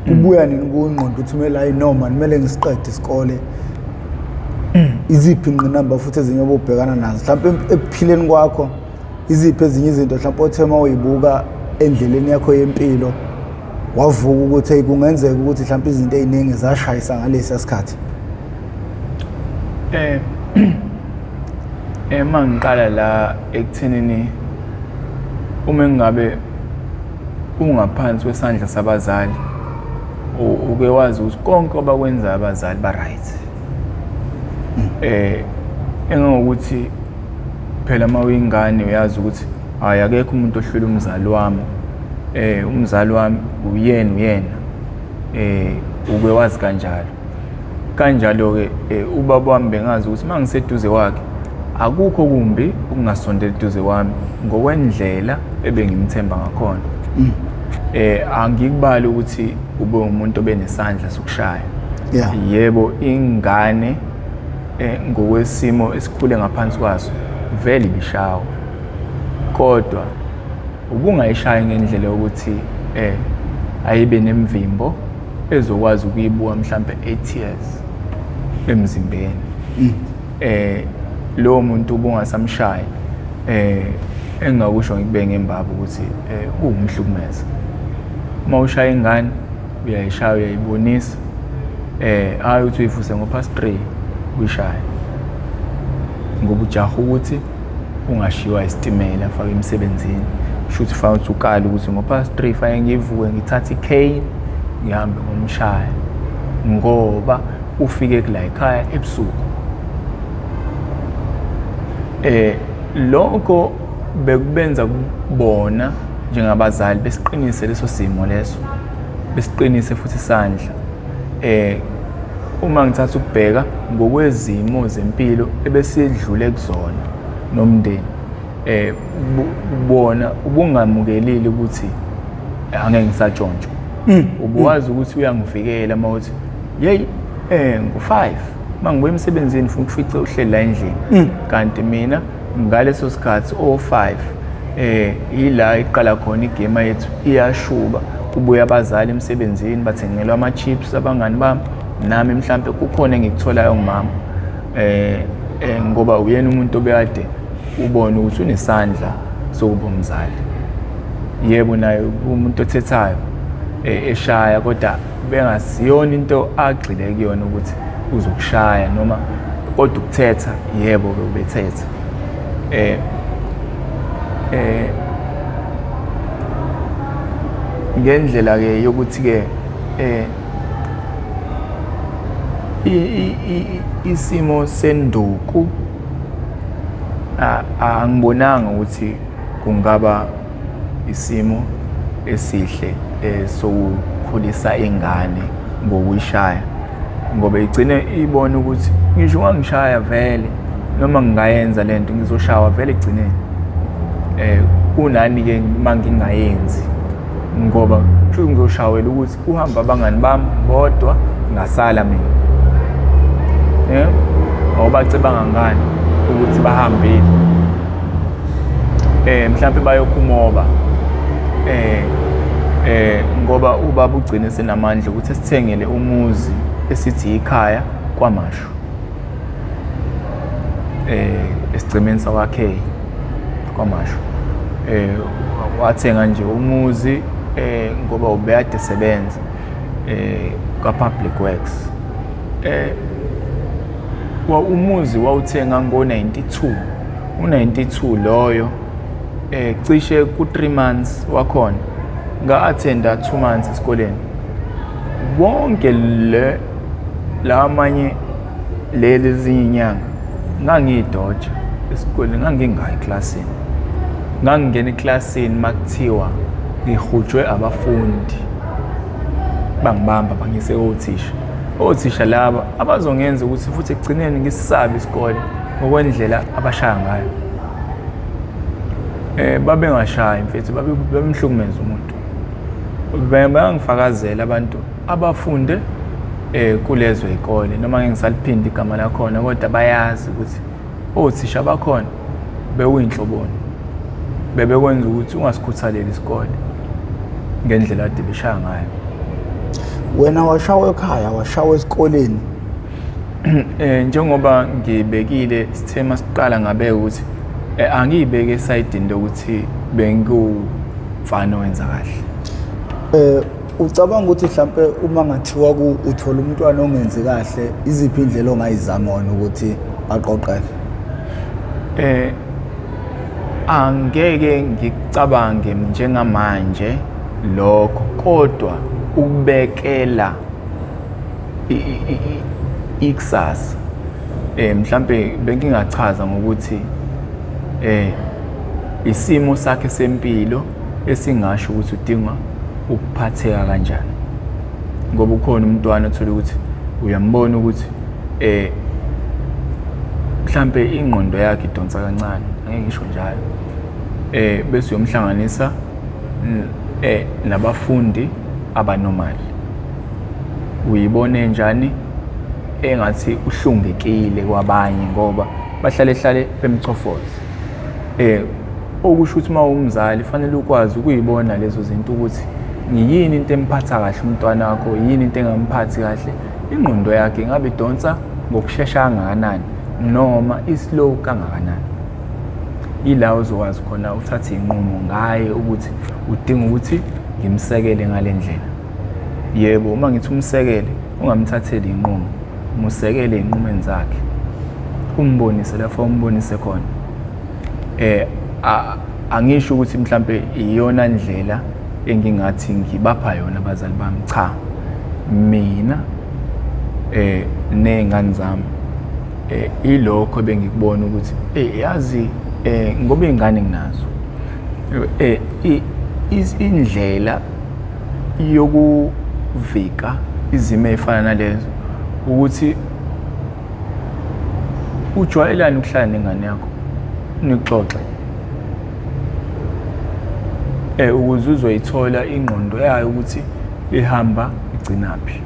Speaker 1: Kubuya nini kuyingqondo ukuthi kumele hayi noma kumele ngisiqede isikole? Iziphi ingqinamba futhi ezinye obubhekana nazo mhlawumbe ekuphileni kwakho? Iziphi ezinye izinto mhlawumbe othe uma uyibuka endleleni yakho yempilo wavuka ukuthi hey kungenzeka ukuthi mhlawumbe izinto ey'ningi zashayisa ngalesiya sikhathi?
Speaker 2: Uma ngiqala la ekuthenini, uma ngabe ungaphansi kwesandla sabazali, uke wazi ukuthi konke abakwenzayo abazali ba-right. Engangokuthi phela uma uyingane uyazi ukuthi hhayi akekho umuntu ohlula umzali wami, umzali wami uyena uyena, uke wazi kanjalo. Kanjalo-ke ubaba wami bengazi ukuthi uma ngiseduze kwakhe akukho kumbi ukungasondeli eduze kwami ngokwendlela ebengimthemba ngakhona. Angikubali ukuthi ube umuntu obenesandla sokushaya. Yebo, ingane ngokwesimo esikhule ngaphansi kwaso vele ibishawa, kodwa ubungayishayi ngendlela yokuthi ayibe nemvimbo ezokwazi ukuyibuka mhlambe 8 years emzimbeni. Lowo muntu ubungasamshayi, engingakusho ngikube ngembaba ukuthi uwumhlukumeza. Uma ushaya ingane uyayishaya, uyayibonisa, hayi ukuthi uyivuse ngo past 3 uyishaye, ngoba ujaha ukuthi ungashiwa isitimela afake emsebenzini. Kusho ukuthi fanele ukuthi ukale ukuthi ngo past 3 fanele ngivuke ngithathe i-cane ngihambe ngomshaya, ngoba ufike kula ekhaya ebusuku. Lokho bekubenza bona njengabazali besiqinise leso simo leso, besiqinise futhi isandla. Uma ngithatha ukubheka ngokwezimo zempilo ebesidlule kuzona nomndeni, bona ubungamukelile ukuthi angeke ngisatshontshwa. Ubuwazi ukuthi uyangivikela uma uthi yeyi ngo-5 uma ngibuya emsebenzini ngifuna ukufice uhleli la endlini, kanti mina ngaleso sikhathi o-5 ila iqala khona igame yethu iyashuba, kubuya abazali emsebenzini bathengelwa ama-chips abangani bami, nami mhlampe kukhona engikutholayo ngumama, ngoba uyena umuntu obekade ubone ukuthi unesandla sokuba umzali. Yebo, naye umuntu othethayo eshaya, kodwa bengasiyona into agxile kuyona ukuthi uzokushaya noma, kodwa ukuthetha yebo ke ubethetha. Ngendlela ke yokuthi ke isimo senduku angibonanga ukuthi kungaba isimo esihle sokukhulisa ingane ngokuyishaya, ngoba igcine ibona ukuthi ngisho ungangishaya vele noma ngingayenza lento ngizoshawa vele egcineni. Kunani ke uma ngingayenzi, ngoba kusho ngizoshawela ukuthi kuhamba abangani bami bodwa ngasala mina. Awubacebanga ngani ukuthi bahambile, mhlambe bayokhumoba, ngoba ubaba ugcine senamandla ukuthi sithengele umuzi esithi ikhaya kwaMashu, esigcemeni sakwa-K kwaMashu. Wathenga nje umuzi ngoba ubekade esebenza ka-Public Works. Umuzi wawuthenga ngo-92, u-92 loyo cishe ku-3 months wakhona nga-attenda 2 months esikoleni. Wonke le lamanye leli ezinye inyanga ngangiyidoja esikoleni, ngangingayi eklasini. Ngangingena eklasini makuthiwa ngihujwe abafundi, bangibamba bangise othisha. Othisha laba abazongenza ukuthi futhi ekugcineni ngisisabe isikole ngokwendlela abashaya ngayo. Babengashayi mfethu, babemhlukumeza umuntu. Bayangifakazela abantu abafunde kulezo y'kole, noma ngeke ngisaliphinda igama lakhona, kodwa bayazi ukuthi othisha bakhona bewuyinhloboni, bebekwenza ukuthi ungasikhuthaleli isikole ngendlela ade beshaya ngayo.
Speaker 1: Wena washawa ekhaya, washawa esikoleni?
Speaker 2: Njengoba ngibekile sithe masiqala ngabeka ukuthi angiyibeke esayidini lokuthi bengiwumfana owenza kahle.
Speaker 1: Ucabanga ukuthi mhlampe uma ngathiwa uthola umntwana ongenzi kahle, iziphi indlela ongayizama wena ukuthi aqoqeke?
Speaker 2: Angeke ngikucabange njengamanje lokho, kodwa ukubekela ikusasa mhlambe bengingachaza ngokuthi isimo sakhe sempilo esingasho ukuthi udinga ukuphatheka kanjani, ngoba ukhona umntwana othola ukuthi uyambona ukuthi mhlambe ingqondo yakhe idonsa kancane, angeke ngisho njalo, bese uyomhlanganisa nabafundi abanomali. Uyibone njani engathi uhlungekile kwabanye ngoba bahlale hlale bemchofoza. Okusho ukuthi uma umzali fanele ukwazi ukuyibona lezo zinto ukuthi yini into emphatha kahle umntwana wakho, yini into engamphathi kahle, ingqondo yakhe ingabe idonsa ngokushesha kangakanani noma islow kangakanani. Ila uzokwazi khona uthathe inqumo ngaye ukuthi udinga ukuthi ngimsekele ngale ndlela. Yebo, uma ngithi umsekele, ungamthatheli inqumo, musekele ey'nqumeni zakhe, umbonise lapho umbonise khona. Angisho ukuthi mhlambe iyona ndlela engingathi ngibapha yona abazali bami, cha, mina ney'ngane zami ilokho bengikubona ukuthi yazi ngoba iy'ngane nginazo indlela yokuvika izimo ey'fana nalezo ukuthi ujwayelane ukuhlala nengane yakho nixoxe ukuze uzoyithola ingqondo yayo ukuthi ihamba igcinaphi.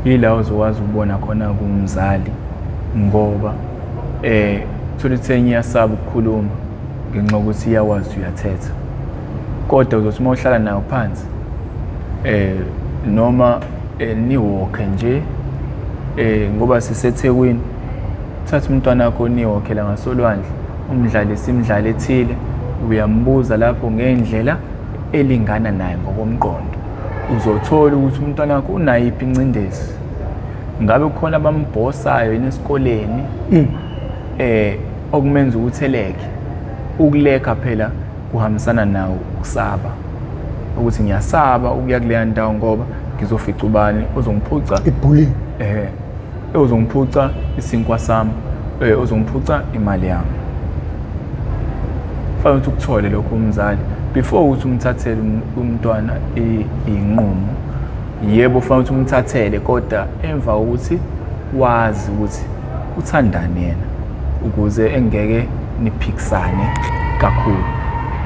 Speaker 2: Yila uzokwazi ukubona khona kumzali, ngoba thola ukuthi enye iyasaba ukukhuluma ngenxa yokuthi iyakwazi uyathetha, kodwa uzothi uma uhlala nayo phansi noma niwokhe nje ngoba siseThekwini, thatha umntwana wakho niwokhela ngasolwandle, umdlalise imidlalo ethile, uyambuza lapho ngendlela elingana naye ngokomqondo, uzothola ukuthi umntwana wakho unayiphi incindezi, ngabe kukhona abambhosayo yini esikoleni okumenza ukuthi eleke. Ukuleka phela kuhambisana nawo ukusaba, ukuthi ngiyasaba ukuya kuleya ndawo ngoba ngizofica ubani ozongiphuca
Speaker 1: ibullying,
Speaker 2: ozongiphuca isinkwa sami, ozongiphuca imali yami. Kufanele ukuthi ukuthole lokho umzali before ukuthi umthathele umntwana inqumo. Yebo, kufanele ukuthi umthathele, kodwa emva kokuthi wazi ukuthi uthandani yena, ukuze engeke niphikisane kakhulu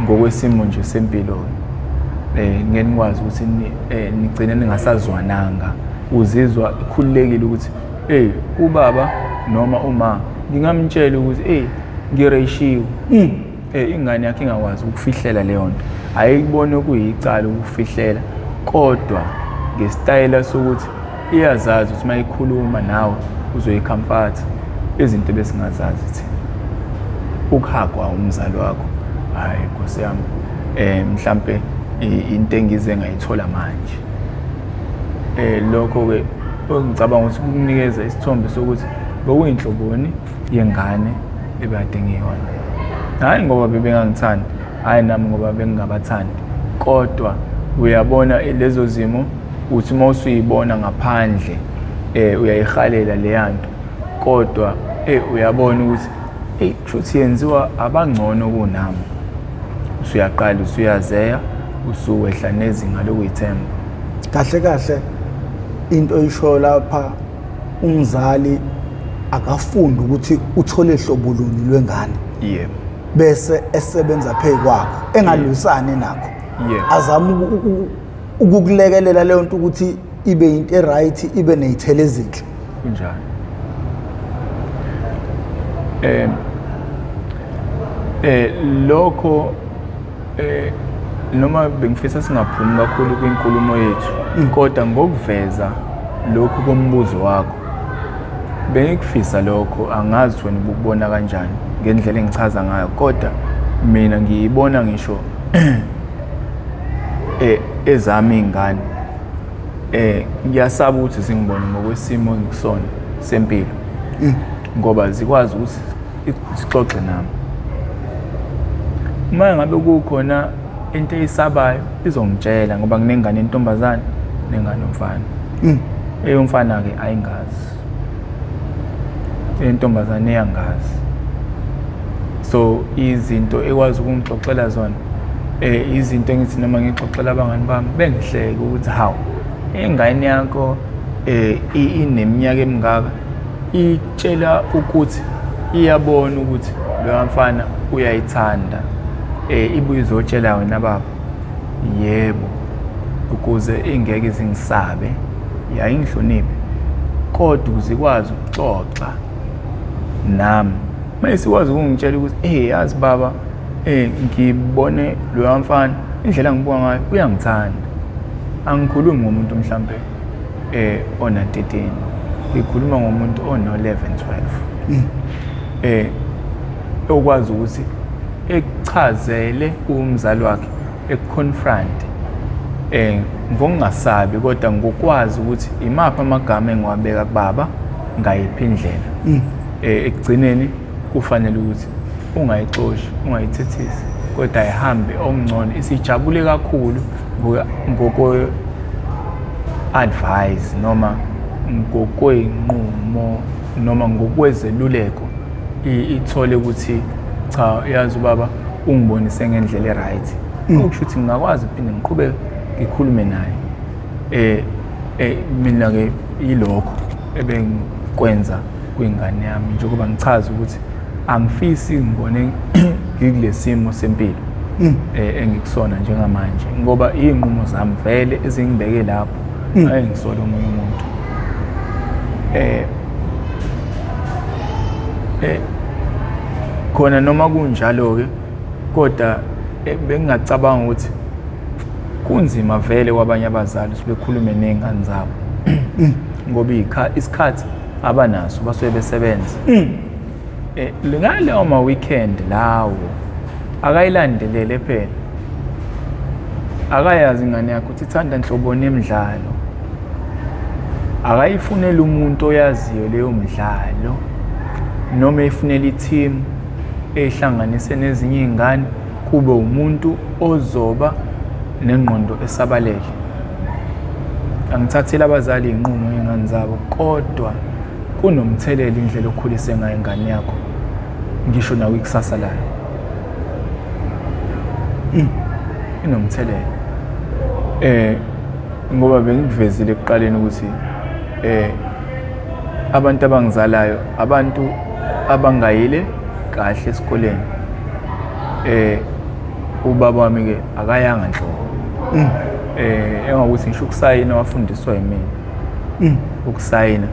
Speaker 2: ngokwesimo nje sempilo. Ngeke nikwazi ukuthi nigcine ningasazwananga, uzizwa ikhululekile ukuthi ubaba noma uma ngingamtshela ukuthi ngireyishiwe. Ingane yakhe ingakwazi ukufihlela leyo nto, ayikubone kuyicala ukufihlela, kodwa ngesitayela sokuthi iyazazi ukuthi uma ikhuluma nawe uzoyikhamfatha izinto ebesingazazi thina. Ukuhagwa umzali wakho, hhayi Nkosi yami, mhlampe into engize ngayithola manje. Lokho-ke ngicabanga ukuthi kukunikeza isithombe sokuthi Bekuyinhloboni yengane ebekade ngiyona. Hhayi ngoba bebengangithandi, hhayi nami ngoba bengingabathandi, kodwa uyabona lezo zimo uthi uma usuyibona ngaphandle uyayihalela leya nto, kodwa uyabona ukuthi eyi kushuthi yenziwa abangcono kunami. Usuyaqala usuyazeya, usuwehla nezinga lokuyithemba.
Speaker 1: Kahle kahle into oyishoyo lapha, umzali akafundi ukuthi uthole hlobo luni lwengane.
Speaker 2: Yebo.
Speaker 1: Bese esebenza phezu kwakho, engalwisani nakho.
Speaker 2: Yebo.
Speaker 1: Azama ukukulekelela leyo nto ukuthi ibe into e-right, ibe ney'thelo ezinhle.
Speaker 2: Kunjalo. Lokho noma bengifisa singaphumi kakhulu kwinkulumo yethu, kodwa ngokuveza lokhu kombuzo wakho, bengikufisa lokho, angazi wena ubukubona kanjani ngendlela engichaza ngayo, kodwa mina ngiyibona ngisho ezami iy'ngane. Ngiyasaba ukuthi zingibone ngokwesimo engikusona sempilo, ngoba zikwazi ukuthi zixoxe nami. Uma ngabe kukhona into eyisabayo izongitshela, ngoba nginengane yentombazane nengane yomfana. Eyomfana-ke ayingazi, eyentombazane iyangazi. So izinto ekwazi ukungixoxela zona, izinto engithi noma ngixoxela abangani bami bengihleke ukuthi hawu, ingane yakho ineminyaka emingaka, itshela ukuthi iyabona ukuthi loya mfana uyayithanda, ibuye izotshela wena baba. Yebo, ukuze ingeke izingisabe, yayingihloniphe, kodwa ukuze ikwazi ukuxoxa nami, manje sikwazi ukungitshela ukuthi yazi baba, ngibone loya mfana, indlela angibuka ngayo uyangithanda. Angikhulumi ngomuntu mhlambe ona 13, ngikhuluma ngomuntu ono 11 12, okwazi ukuthi ekuchazele umzali wakhe, ekuconfront ngokungasabi, kodwa ngokwazi ukuthi imaphi amagama engiwabeka kubaba ngayiphi indlela. Ekugcineni kufanele ukuthi ungayixoshi, ungayithethisi, kodwa ayihambe okungcono, isijabule kakhulu ngokwe advice noma ngokwey'nqumo noma ngokwezeluleko, ithole ukuthi cha, yazi ubaba ungibonise ngendlela e-right. Okusho ukuthi ngingakwazi ukuphinde ngiqhubeke ngikhulume naye. Mina-ke yilokho ebengikwenza kwingane yami, njengoba ngichaza ukuthi angifisi ngibone ngikule simo sempilo engikusona njengamanje, ngoba iy'nqumo zami vele ezingibeke lapho, ngeke ngisole omunye umuntu. Khona noma kunjalo-ke, kodwa bengingacabanga ukuthi kunzima vele kwabanye abazali ukuthi bekhulume ney'ngane zabo, ngoba isikhathi abanaso, basuke besebenza. Ngaleyo ma-weekend lawo akayilandelele phela, akayazi ingane yakho ukuthi ithanda nhloboni yemidlalo, akayifunele umuntu oyaziyo leyo mdlalo, noma eyifunele i-team eyihlanganise nezinye iy'ngane, kube umuntu ozoba nengqondo esabalele. Angithatheli abazali iy'nqumo ngey'ngane zabo, kodwa kunomthelela indlela okhulise ngayo ingane yakho, ngisho nakwikusasa layo. Inomthelela. Ngoba bengikuvezile ekuqaleni ukuthi abantu abangizalayo abantu abangayile kahle esikoleni. Ubaba wami ke akayanga nhlobo. Engakuthi ngisho ukusayina wafundiswa yimina. Ukusayina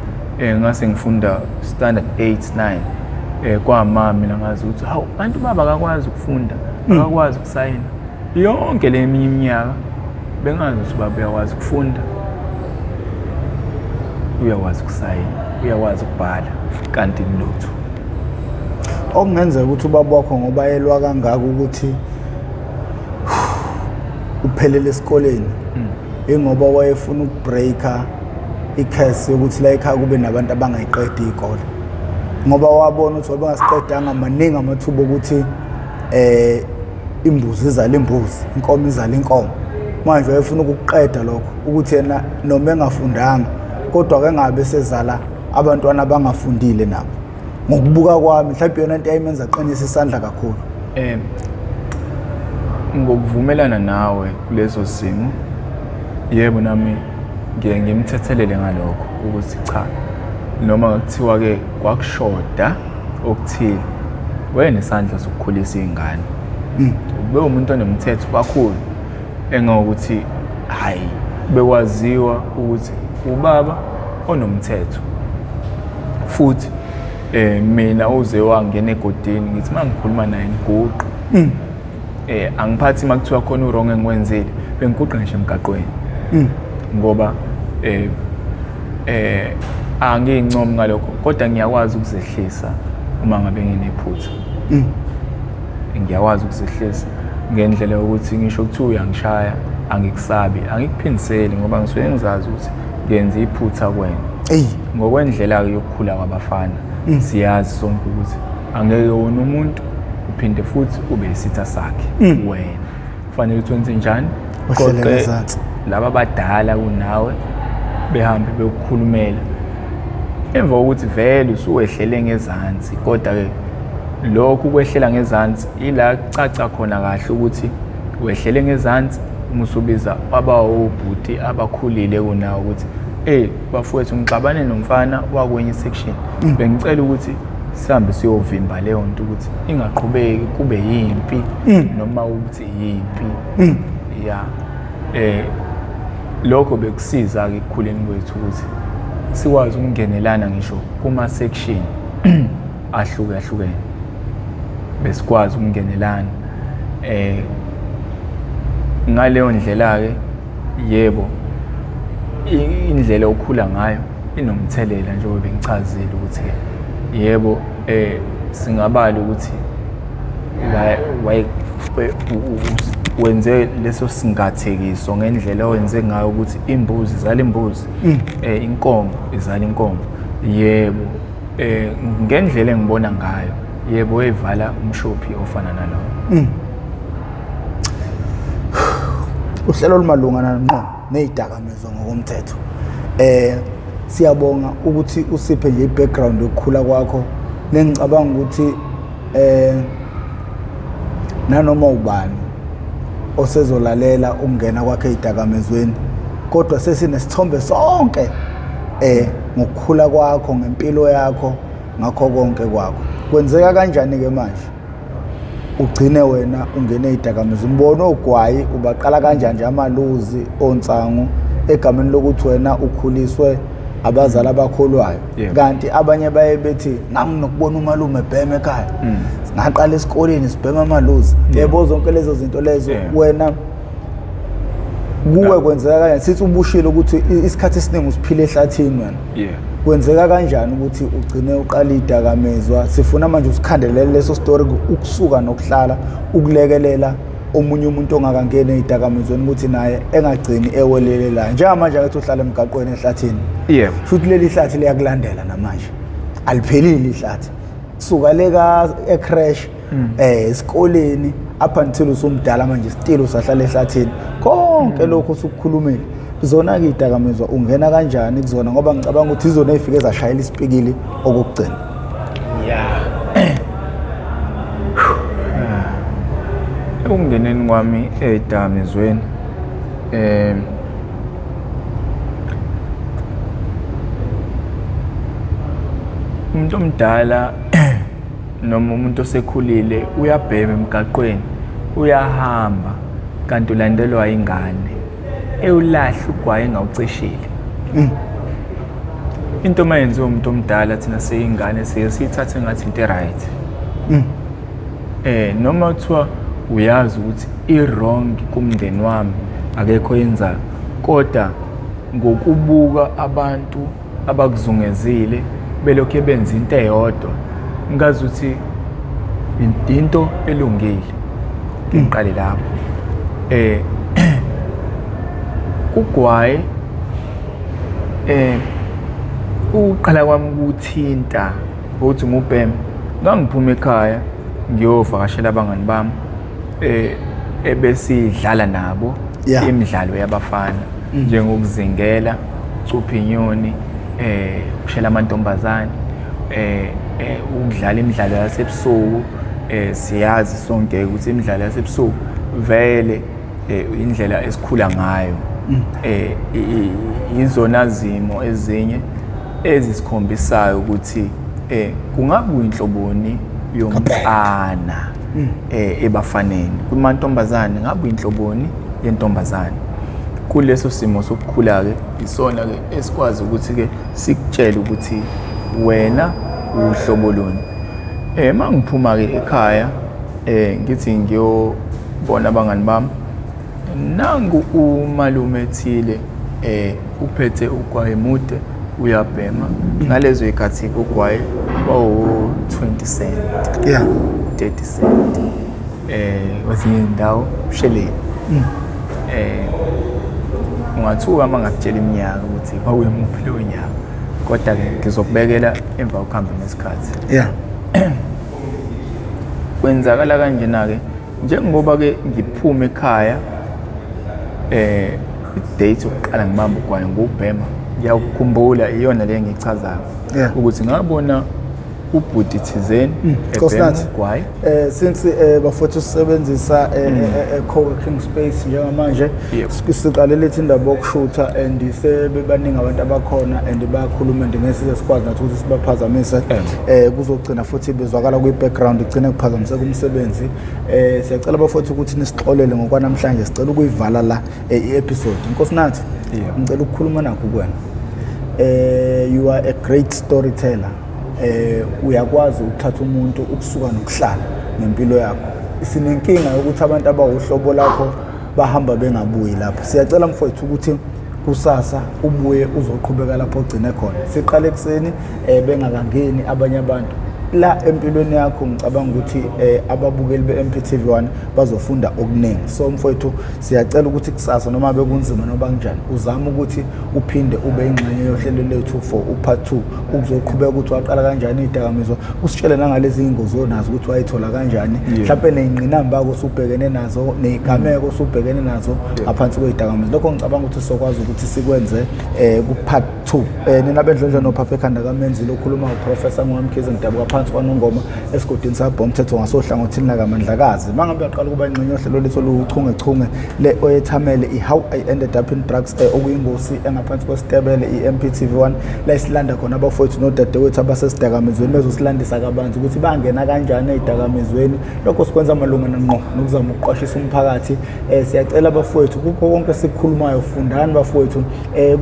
Speaker 2: ngase ngifunda standard 8 9, kwama mina ngazi ukuthi hawu, bantu baba akakwazi ukufunda, akakwazi ukusayina. Yonke le eminye iminyaka bengazi ukuthi ubaba uyakwazi ukufunda, uyakwazi ukusayina, uyakwazi ukubhala, kanti lutho.
Speaker 1: Okungenzeka ukuthi ubaba wakho ngoba elwa kangaka ukuthi uphelele esikoleni, ingoba wayefuna ukubreaka i-curse yokuthi la ekhaya kube nabantu abangayiqedi iy'kole. Ngoba wabona ukuthi wabengasiqedanga maningi amathuba okuthi imbuzi izala imbuzi, inkomo izala inkomo. Manje wayefuna ukukuqeda lokho ukuthi yena noma engafundanga kodwa ke ngabe sezala abantwana abangafundile nabo. Ngokubuka kwami mhlawumbe yona into eyayimenza aqinise isandla kakhulu.
Speaker 2: Ngokuvumelana nawe kuleso simo, yebo, nami ngiye ngimthethelele ngalokho ukuthi cha, noma kuthiwa-ke kwakushoda okuthile, wayenesandla sokukhulisa iy'ngane. Ube umuntu onomthetho kakhulu, engokuthi hhayi, bekwaziwa ukuthi ubaba onomthetho. Futhi mina uze wangena egodini, ngithi uma ngikhuluma naye ngiguqe. Angiphathi uma kuthiwa khona u-wrong engiwenzile, bengiguqa ngisho emgaqweni. Ngoba angiyincomi ngalokho, kodwa ngiyakwazi ukuzehlisa uma ngabe nginephutha. Ngiyakwazi ukuzehlisa ngendlela yokuthi ngisho kuthiwa uyangishaya, angikusabi, angikuphindiseli ngoba ngisuke ngizazi ukuthi ngenza iphutha kuwena. Ngokwendlela-ke yokukhula kwabafana, siyazi sonke ukuthi angeke wona umuntu uphinde futhi ube isitha sakhe. Wena kufanele ukuthi wenze njani?
Speaker 1: Uhlele
Speaker 2: Qoqe
Speaker 1: ngezansi.
Speaker 2: laba abadala kunawe behambe bekukhulumela, emva kokuthi vele usuwehlele ngezansi. Kodwa-ke lokhu kwehlela ngezansi ila kucaca khona kahle ukuthi wehlele ngezansi uma usubiza abawobhuti abakhulile kunawe ukuthi ey bafowethu, ngixabane nomfana wakwenye section, bengicela ukuthi sihambe siyovimba leyo nto ukuthi ingaqhubeki kube yimpi, noma ukuthi yimpi. Ya, lokho bekusiza-ke ekukhuleni kwethu ukuthi sikwazi ukungenelana ngisho kuma-section ahlukahlukene, besikwazi ukungenelana ngaleyo ndlela-ke. Yebo, indlela okhula ngayo inomthelela, njengoba bengichazile ukuthi-ke yebo, singabala ukuthi wenze leso singathekiso ngendlela owenze ngayo ukuthi imbuzi izala imbuzi, inkomo izala inkomo. Yebo, ngendlela engibona ngayo, yebo, evala umshophi ofana nalowo.
Speaker 1: Uhlelo olumalungana ngqo nezidakamizwa ngokomthetho. Siyabonga ukuthi usiphe nje i-background yokukhula kwakho, nengicabanga ukuthi nanoma ubani osezolalela ukungena kwakhe ezidakamizweni, kodwa sesinesithombe sonke ngokukhula kwakho, ngempilo yakho, ngakho konke kwakho. Kwenzeka kanjani ke manje ugcine wena ungene ezidakamizweni? Umbona ogwayi ubaqala kanjani nje amaluzi onsangu egameni lokuthi wena ukhuliswe abazali abakholwayo? Kanti abanye baye bethi nganginokubona umalume ebhema ekhaya, ngaqala esikoleni sibhema amaluzi. Yebo, zonke lezo zinto lezo wena kuwe kwenzeka kanjani? Sithi ubushilo ukuthi isikhathi esiningi usiphile ehlathini wena. Kwenzeka kanjani ukuthi ugcine uqala idakamizwa? Sifuna manje usikhandelele leso story ukusuka nokuhlala, ukulekelela omunye umuntu ongakangeni ezidakamizweni ukuthi naye engagcini ewelele la. Njengamanje angithi uhlala emgaqweni ehlathini. Futhi leli hlathi liyakulandela namanje, aliphelile ihlathi. Suka leka e-crash, esikoleni, up until usumdala manje still usahlala ehlathini. Konke lokho usukukhulumile. Zona-ke idakamizwa ungena kanjani kuzona? Ngoba ngicabanga ukuthi izona ey'fike zashayela isipikili okokugcina.
Speaker 2: Ya, ekungeneni kwami ey'dakamizweni, umuntu omdala noma umuntu osekhulile uyabhema emgaqweni, uyahamba kanti ulandelwa ingane ewulahla ugwayi engawucishile. Into uma yenziwa umuntu omdala, thina seyingane siye siyithathe ngathi into e-right. Noma kuthiwa uyazi ukuthi i-wrong kumndeni wami, akekho oyenzayo, kodwa ngokubuka abantu abakuzungezile belokhu benza into eyodwa, ngazi ukuthi into elungile. Ngiqale lapho ugwayi. Uqala kwami ukuthinta Ukuthi ngubheme, ngangiphuma ekhaya ngiyovakashela abangani bami ebesidlala nabo imidlalo yabafana, njengokuzingela, ucupha inyoni, ukushela amantombazane, ukudlala imidlalo yasebusuku. Siyazi sonke ukuthi imidlalo yasebusuku vele indlela esikhula ngayo, izona zimo ezinye ezisikhombisayo ukuthi kungabe uyinhloboni yomfana ebafaneni, kumantombazane ngabe uyinhloboni yentombazane. Kuleso simo sokukhula-ke isona-ke esikwazi ukuthi-ke sikutshele ukuthi wena uhlobo luni. Uma ngiphuma-ke ekhaya ngithi ngiyobona abangani bami, nangu umalume ethile uphethe ugwayi mude uyabhema. Ngalezo y'khathi ugwayi wawu-20 cent, 30 cent, kwezinye iy'ndawo usheleni. Ungathuka uma ngakutshela iminyaka ukuthi kwakuyimuphi lowo nyaka, kodwa-ke ngizokubekela emva kokuhamba nesikhathi. Kwenzakala kanjena-ke, njengoba-ke ngiphuma ekhaya, i-date yokuqala ngibamba ugwayi ngubhema, ngiyakukhumbula, iyona le engiyichazayo ukuthi ngabona ubhuti thizeni ebhema ugwayi.
Speaker 1: Since bafowethu sisebenzisa co-working space njengamanje, siqale lethi indaba yokushutha and sebebaningi abantu abakhona and bayakhuluma and ngeke size sikwazi nathi ukuthi sibaphazamise. Kuzogcina futhi bezwakala kwi-background, igcine kuphazamiseka umsebenzi. Siyacela bafowethu ukuthi nisixolele ngokwanamhlanje, sicela ukuyivala la i-episode. Nkosinathi, ngicela ukukhuluma nakho kuwena. You are a great storyteller. Uyakwazi ukuthatha umuntu ukusuka nokuhlala ngempilo yakho. Sinenkinga yokuthi abantu abawuhlobo lakho bahamba bengabuyi lapha. Siyacela mfowethu ukuthi kusasa ubuye uzoqhubeka lapho ogcine khona. Siqale ekuseni bengakangeni abanye abantu. La empilweni yakho ngicabanga ukuthi ababukeli be-MPTV1 bazofunda okuningi. So mfowethu siyacela ukuthi kusasa noma bekunzima noma kanjani uzame ukuthi uphinde ube ingxenye yohlelo lethu for u-part 2, ukuzoqhubeka ukuthi waqala kanjani iy'dakamizwa, usitshele nangalezi iy'ngozi onazo ukuthi wayithola kanjani, mhlawumpe ney'ngqinamba osubhekene nazo, ney'gameko osubhekene nazo ngaphansi kwey'dakamizwa. Lokho ngicabanga ukuthi sizokwazi ukuthi sikwenze ku-part 2. Nina bendlondlo nophapha ekhanda kaMenzile, okhuluma uProfessor Ngwamkhize, ngidabuka phansi kwaNongoma esigodini sabhomthetho ngasohlangothini lakaMandlakazi. Uma ngabe uyaqala ukuba ingxenye yohlelo lethu oluwuchungechunge le oyethamele i-How I Ended Up in Drugs, okuyingosi engaphansi kwesitebele i-MPTV1, la isilanda khona abafowethu nodadewethu abasesidakamizweni bezosilandisa kabanzi ukuthi bangena kanjani ey'dakamizweni. Lokho sikwenza malungana ngqo nokuzama ukuqwashisa umphakathi. Siyacela abafowethu kukho konke esikukhulumayo, fundani bafowethu.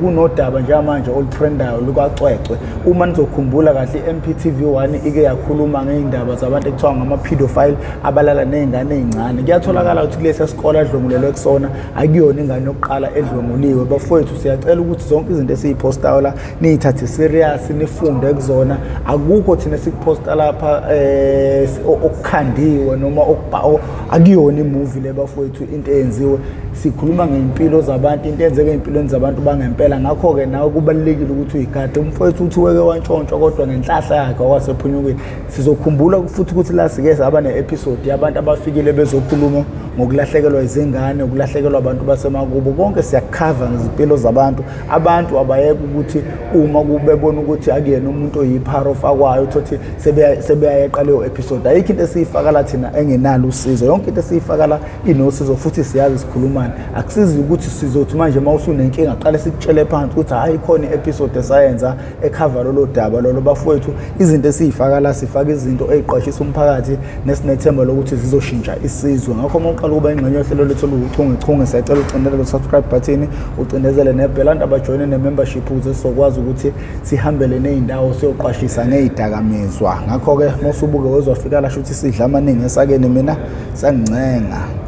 Speaker 1: Kunodaba njengamanje olutrendayo lukacwecwe. Uma nizokhumbula kahle, i-MPTV1 ike yakhuluma ngey'ndaba zabantu ekuthiwa ngama-pedophile abalala ney'ngane ey'ncane. Kuyatholakala ukuthi kulesi sikole adlwengulelwe kusona akuyona ingane yokuqala edlwenguliwe. Bafowethu siyacela ukuthi zonke izinto esiyiphostayo la niyithathe serious, nifunde kuzona. Akukho thina esikuphosta lapha okukhandiwe noma akuyona imovie le bafowethu, into eyenziwe. Sikhuluma ngey'mpilo zabantu, into eyenzeka ey'mpilweni zabantu bangempela. Ngakho-ke nawe kubalulekile ukuthi uyigade. Umfowethu uthi weke wantshontshwa kodwa ngenhlahla yakhe wakwasephunyukile. Sizokhumbula futhi ukuthi la sike saba ne-episode yabantu abafikile bezokhuluma ngokulahlekelwa izingane, ukulahlekelwa abantu basemakubo. Konke siyakukhava ngezimpilo zabantu. Abantu abayeke ukuthi uma bebona ukuthi akuyena umuntu oyiphara ofakwayo, uthole sebeyayeqa leyo episode. Ayikho into esiyifaka la thina engenalo usizo. Yonke into esiyifaka la inosizo futhi siyazi sikhulumani. Akusizi ukuthi sizothi manje uma usunenkinga qale sikutshele phansi ukuthi hhayi khona i-episode esayenza ekhava lolo daba lolo. Bafowethu, izinto esiyifaka la sifaka izinto ey'qwashisa umphakathi nesinethemba lokuthi zizoshintsha isizwe. Ngakho uma uqala ukuba ingxenye yohlelo lethu oluwuchungechunge, siyacela ucindezele lo-subscribe button, ucindezele nebhela, abantu abajoyine ne-membership ukuze sizokwazi ukuthi sihambele ney'ndawo siyoqwashisa ngey'dakamizwa. Ngakho-ke uma usubuke wezwafika la, shuthi sidla amaningi esakeni, mina sangincenga.